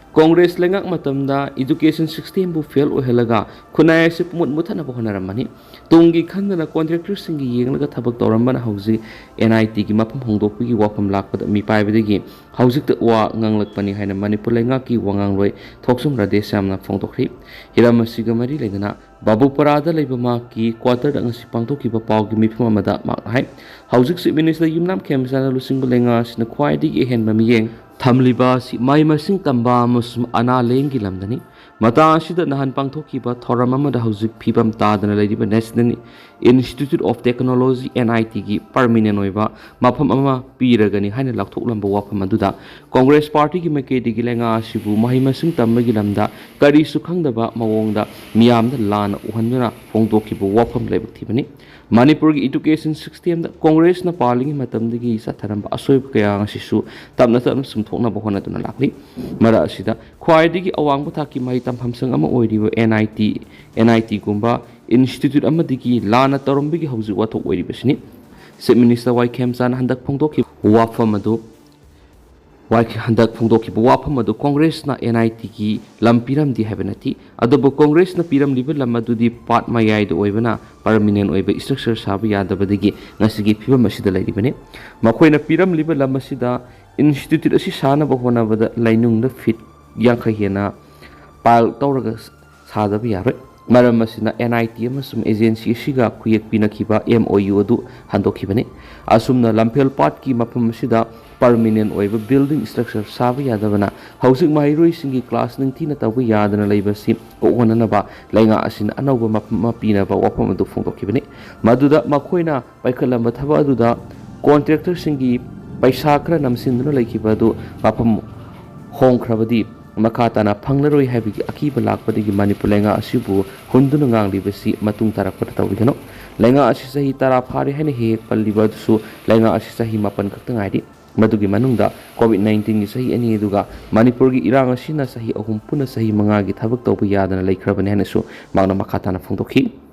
ꯀꯣꯡꯒ꯭ꯔꯦꯁ ꯂꯩꯉꯥꯛ ꯃꯇꯝꯗ education systemꯕꯨ fail ꯑꯣꯏꯍꯜꯂꯒ ꯈꯨꯟꯅꯥꯏ ꯑꯁꯤ ꯄꯨꯃꯨꯠ ꯃꯨꯠꯊꯠꯅꯕ ꯍꯣꯠꯅꯔꯝꯕꯅꯤ꯫ ꯇꯨꯡꯒꯤ ꯈꯟꯗꯅ contractorꯁꯤꯡꯒꯤ ꯌꯦꯡꯂꯒ ꯊꯕꯛ ꯇꯧꯔꯝꯕꯅ ꯍꯧꯖꯤꯛ N I Tꯒꯤ ꯃꯐꯝ ꯍꯣꯡꯗꯣꯛꯄꯒꯤ ꯋꯥꯐꯝ ꯂꯥꯛꯄꯗ ꯃꯤꯄꯥꯏꯕꯗꯒꯤ ꯍꯧꯖꯤꯛꯇ ꯋꯥ ꯉꯥꯡꯂꯛꯄꯅꯤ ꯍꯥꯏꯅ ꯃꯅꯤꯄꯨꯔ ꯂꯩꯉꯥꯛꯀꯤ ꯋꯥꯉꯥꯡꯂꯣꯏ ꯊꯣꯛꯆꯣꯝ ꯔꯥꯙꯦꯁ꯭ꯌꯥꯝꯅ ꯐꯣꯡꯗꯣꯛꯈ꯭ꯔꯤ꯫ ꯍꯤꯔꯝ ꯑꯁꯤꯒ ꯃꯔꯤ ꯂꯩꯅꯅ ꯕꯥꯕꯨꯄꯔꯥꯗ ꯂꯩꯕ ꯃꯍꯥꯛꯀꯤ quarterꯗ ꯉꯁꯤ ꯄꯥꯡꯊꯣꯛꯈꯤꯕ ꯄꯥꯎꯒꯤ ꯃꯤꯐꯝ ꯑꯃꯗ ꯃꯍꯥꯛꯅ ꯍꯥꯏ, ꯍꯧꯖꯤꯛ Chief Minister ꯌꯨꯝꯅꯥꯝ ꯈꯦꯝꯆꯥꯟꯅ ꯂꯨꯆꯤꯡꯕ ꯂꯩꯉꯥꯛ ꯑꯁꯤꯅ ꯈ꯭ꯋꯥꯏꯗꯒꯤ ꯑꯍꯦꯟꯕ ꯃꯤꯠꯌꯦꯡ ꯊꯝꯂꯤꯕ ꯑꯁꯤ ꯃꯍꯩ ꯃꯁꯤꯡ ꯇꯝꯕ ꯑꯃꯁꯨꯡ ꯑꯅꯥ ꯂꯥꯌꯦꯡꯒꯤ ꯂꯝꯗꯅꯤ꯫ ꯃꯇꯥꯡ ꯑꯁꯤꯗ ꯅꯍꯥꯟ ꯄꯥꯡꯊꯣꯛꯈꯤꯕ ꯊꯧꯔꯝ ꯑꯃꯗ ꯍꯧꯖꯤꯛ ꯐꯤꯕꯝ ꯇꯥꯗꯅ ꯂꯩꯔꯤꯕ National Institute of Technology, N I Tꯒꯤ permanent ꯑꯣꯏꯕ ꯃꯐꯝ ꯑꯃ ꯄꯤꯔꯒꯅꯤ ꯍꯥꯏꯅ ꯂꯥꯎꯊꯣꯛꯂꯝꯕ ꯋꯥꯐꯝ ꯑꯗꯨꯗ ꯀꯣꯡꯒ꯭ꯔꯦꯁ ꯄꯥꯔꯇꯤꯒꯤ ꯃꯥꯏꯀꯩꯗꯒꯤ ꯂꯩꯉꯥꯛ ꯑꯁꯤꯕꯨ ꯃꯍꯩ ꯃꯁꯤꯡ ꯇꯝꯕꯒꯤ ꯂꯝꯗ ꯀꯔꯤꯁꯨ ꯈꯪꯗꯕ ꯃꯑꯣꯡꯗ ꯃꯤꯌꯥꯝꯗ ꯂꯥꯟꯅ ꯎꯍꯟꯗꯨꯅ ꯐꯣꯡꯗꯣꯛꯈꯤꯕ ꯋꯥꯐꯝ ꯂꯥꯏꯕꯛ ꯊꯤꯕꯅꯤ꯫ ꯃꯅꯤꯄꯨꯔꯒꯤ education systemꯗ ꯀꯣꯡꯒ꯭ꯔꯦꯁꯅ ꯄꯥꯜꯂꯤꯉꯩ ꯃꯇꯝꯗꯒꯤ ꯆꯠꯊꯔꯝꯕ ꯑꯁꯣꯏꯕ ꯀꯌꯥ ꯑꯁꯤꯁꯨ ꯇꯞꯅ ꯇꯞꯅ ꯆꯨꯝꯊꯣꯛꯅꯕ ꯍꯣꯠꯅꯗꯨꯅ ꯂꯥꯛꯂꯤ꯫ ꯃꯔꯛ ꯑꯁꯤꯗ ꯈ꯭ꯋꯥꯏꯗꯒꯤ ꯑꯋꯥꯡꯕ ꯊꯥꯛꯀꯤ ꯃꯍꯩ ꯇꯝꯐꯝ ꯁꯪ ꯑꯃ ꯑꯣꯏꯔꯤꯕ N I T, N I Tꯒꯨꯝꯕ institute ꯑꯃꯗꯒꯤ ꯂꯥꯟꯅ ꯇꯧꯔꯝꯕꯒꯤ ꯍꯧꯖꯤꯛ ꯋꯥꯊꯣꯛ ꯑꯣꯏꯔꯤꯕꯁꯤꯅꯤ꯫ Chief Minister ꯋꯥꯏ ꯈꯦꯝꯆꯥꯟꯅ ꯍꯟꯗꯛ ꯐꯣꯡꯗꯣꯛꯈꯤꯕ ꯋꯥꯐꯝ ꯑꯗꯨ ꯋꯥꯏ-, ꯍꯟꯗꯛ ꯐꯣꯡꯗꯣꯛꯈꯤꯕ ꯋꯥꯐꯝ ꯑꯗꯨ ꯀꯣꯡꯒ꯭ꯔꯦꯁꯅ N I Tꯒꯤ ꯂꯝ ꯄꯤꯔꯝꯗꯦ ꯍꯥꯏꯕ ꯅꯠꯇꯦ꯫ ꯑꯗꯨꯕꯨ ꯀꯣꯡꯒ꯭ꯔꯦꯁꯅ ꯄꯤꯔꯝꯂꯤꯕ ꯂꯝ ꯑꯗꯨꯗꯤ ꯄꯥꯠ ꯃꯌꯥꯏꯗ ꯑꯣꯏꯕꯅ permanent ꯑꯣꯏꯕ structure ꯁꯥꯕ ꯌꯥꯗꯕꯗꯒꯤ ꯉꯁꯤꯒꯤ ꯐꯤꯕꯝ ꯑꯁꯤꯗ ꯂꯩꯔꯤꯕꯅꯤ꯫ ꯃꯈꯣꯏꯅ ꯄꯤꯔꯝꯂꯤꯕ ꯂꯝ ꯑꯁꯤꯗ institute ꯑꯁꯤ ꯁꯥꯅꯕ ꯍꯣꯠꯅꯕꯗ ꯂꯩꯅꯨꯡꯗ feet ꯌꯥꯡꯈꯩ ꯍꯦꯟꯅ pile ꯇꯧꯔꯒ ꯁꯥꯗꯕ ꯌꯥꯔꯣꯏ꯫ ꯃꯔꯝ ꯑꯁꯤꯅ N I T ꯑꯃꯁꯨꯡ agency ꯑꯁꯤꯒ ꯈꯨꯌꯦꯛ ꯄꯤꯅꯈꯤꯕ M O U ꯑꯗꯨ ꯍꯟꯗꯣꯛꯈꯤꯕꯅꯤ꯫ ꯑꯁꯨꯝꯅ ꯂꯝꯐꯦꯜ ꯄꯥꯠꯀꯤ ꯃꯐꯝ ꯑꯁꯤꯗ permanent ꯑꯣꯏꯕ building structure ꯁꯥꯕ ꯌꯥꯗꯕꯅ ꯍꯧꯖꯤꯛ ꯃꯍꯩꯔꯣꯏꯁꯤꯡꯒꯤ class ꯅꯤꯡꯊꯤꯅ ꯇꯧꯕ ꯌꯥꯗꯅ ꯂꯩꯕꯁꯤ ꯀꯣꯛꯍꯟꯅꯅꯕ ꯂꯩꯉꯥꯛ ꯑꯁꯤꯅ ꯑꯅꯧꯕ ꯃꯐꯝ ꯑꯃ ꯄꯤꯅꯕ ꯋꯥꯐꯝ ꯑꯗꯨ ꯐꯣꯡꯗꯣꯛꯈꯤꯕꯅꯤ꯫ ꯃꯗꯨꯗ ꯃꯈꯣꯏꯅ ꯄꯥꯏꯈꯠꯂꯝꯕ ꯊꯕꯛ ꯑꯗꯨꯗ contractorꯁꯤꯡꯒꯤ ꯄꯩꯁꯥ ꯈꯔ ꯅꯝꯁꯤꯟꯗꯨꯅ ꯂꯩꯈꯤꯕ ꯑꯗꯨ ꯃꯐꯝ ꯍꯣꯡꯈ꯭ꯔꯕꯗꯤ ꯃꯈꯥ ꯇꯥꯅ ꯐꯪꯂꯔꯣꯏ ꯍꯥꯏꯕꯒꯤ ꯑꯀꯤꯕ ꯂꯥꯛꯄꯗꯒꯤ ꯃꯅꯤꯄꯨꯔ ꯂꯩꯉꯥꯛ ꯑꯁꯤꯕꯨ ꯍꯨꯟꯗꯨꯅ ꯉꯥꯡꯂꯤꯕꯁꯤ ꯃꯇꯨꯡ ꯇꯥꯔꯛꯄꯗ ꯇꯧꯕꯤꯒꯅꯨ꯫ ꯂꯩꯉꯥꯛ ꯑꯁꯤ ꯆꯍꯤ ꯇꯔꯥ ꯐꯥꯔꯦ ꯍꯥꯏꯅ ꯍꯦꯛ ꯍꯦꯛ ꯄꯜꯂꯤꯕ ꯑꯗꯨꯁꯨ ꯂꯩꯉꯥꯛ ꯑꯁꯤ ꯆꯍꯤ ꯃꯥꯄꯟ ꯈꯛꯇ ꯉꯥꯏꯔꯤ꯫ ꯃꯗꯨꯒꯤ ꯃꯅꯨꯡꯗ ꯀꯣꯚꯤꯗ ꯅꯥꯏꯟꯇꯤꯟꯒꯤ ꯆꯍꯤ ꯑꯅꯤ, ꯑꯗꯨꯒ ꯃꯅꯤꯄꯨꯔꯒꯤ ꯏꯔꯥꯡ ꯑꯁꯤꯅ ꯆꯍꯤ ꯑꯍꯨꯝ ꯄꯨꯟꯅ ꯆꯍꯤ ꯃꯉꯥꯒꯤ ꯊꯕꯛ ꯇꯧꯕ ꯌꯥꯗꯅ ꯂꯩꯈ꯭ꯔꯕꯅꯤ ꯍꯥꯏꯅꯁꯨ ꯃꯍꯥꯛꯅ ꯃꯈꯥ ꯇꯥꯅ ꯐꯣꯡꯗꯣꯛꯈꯤ꯫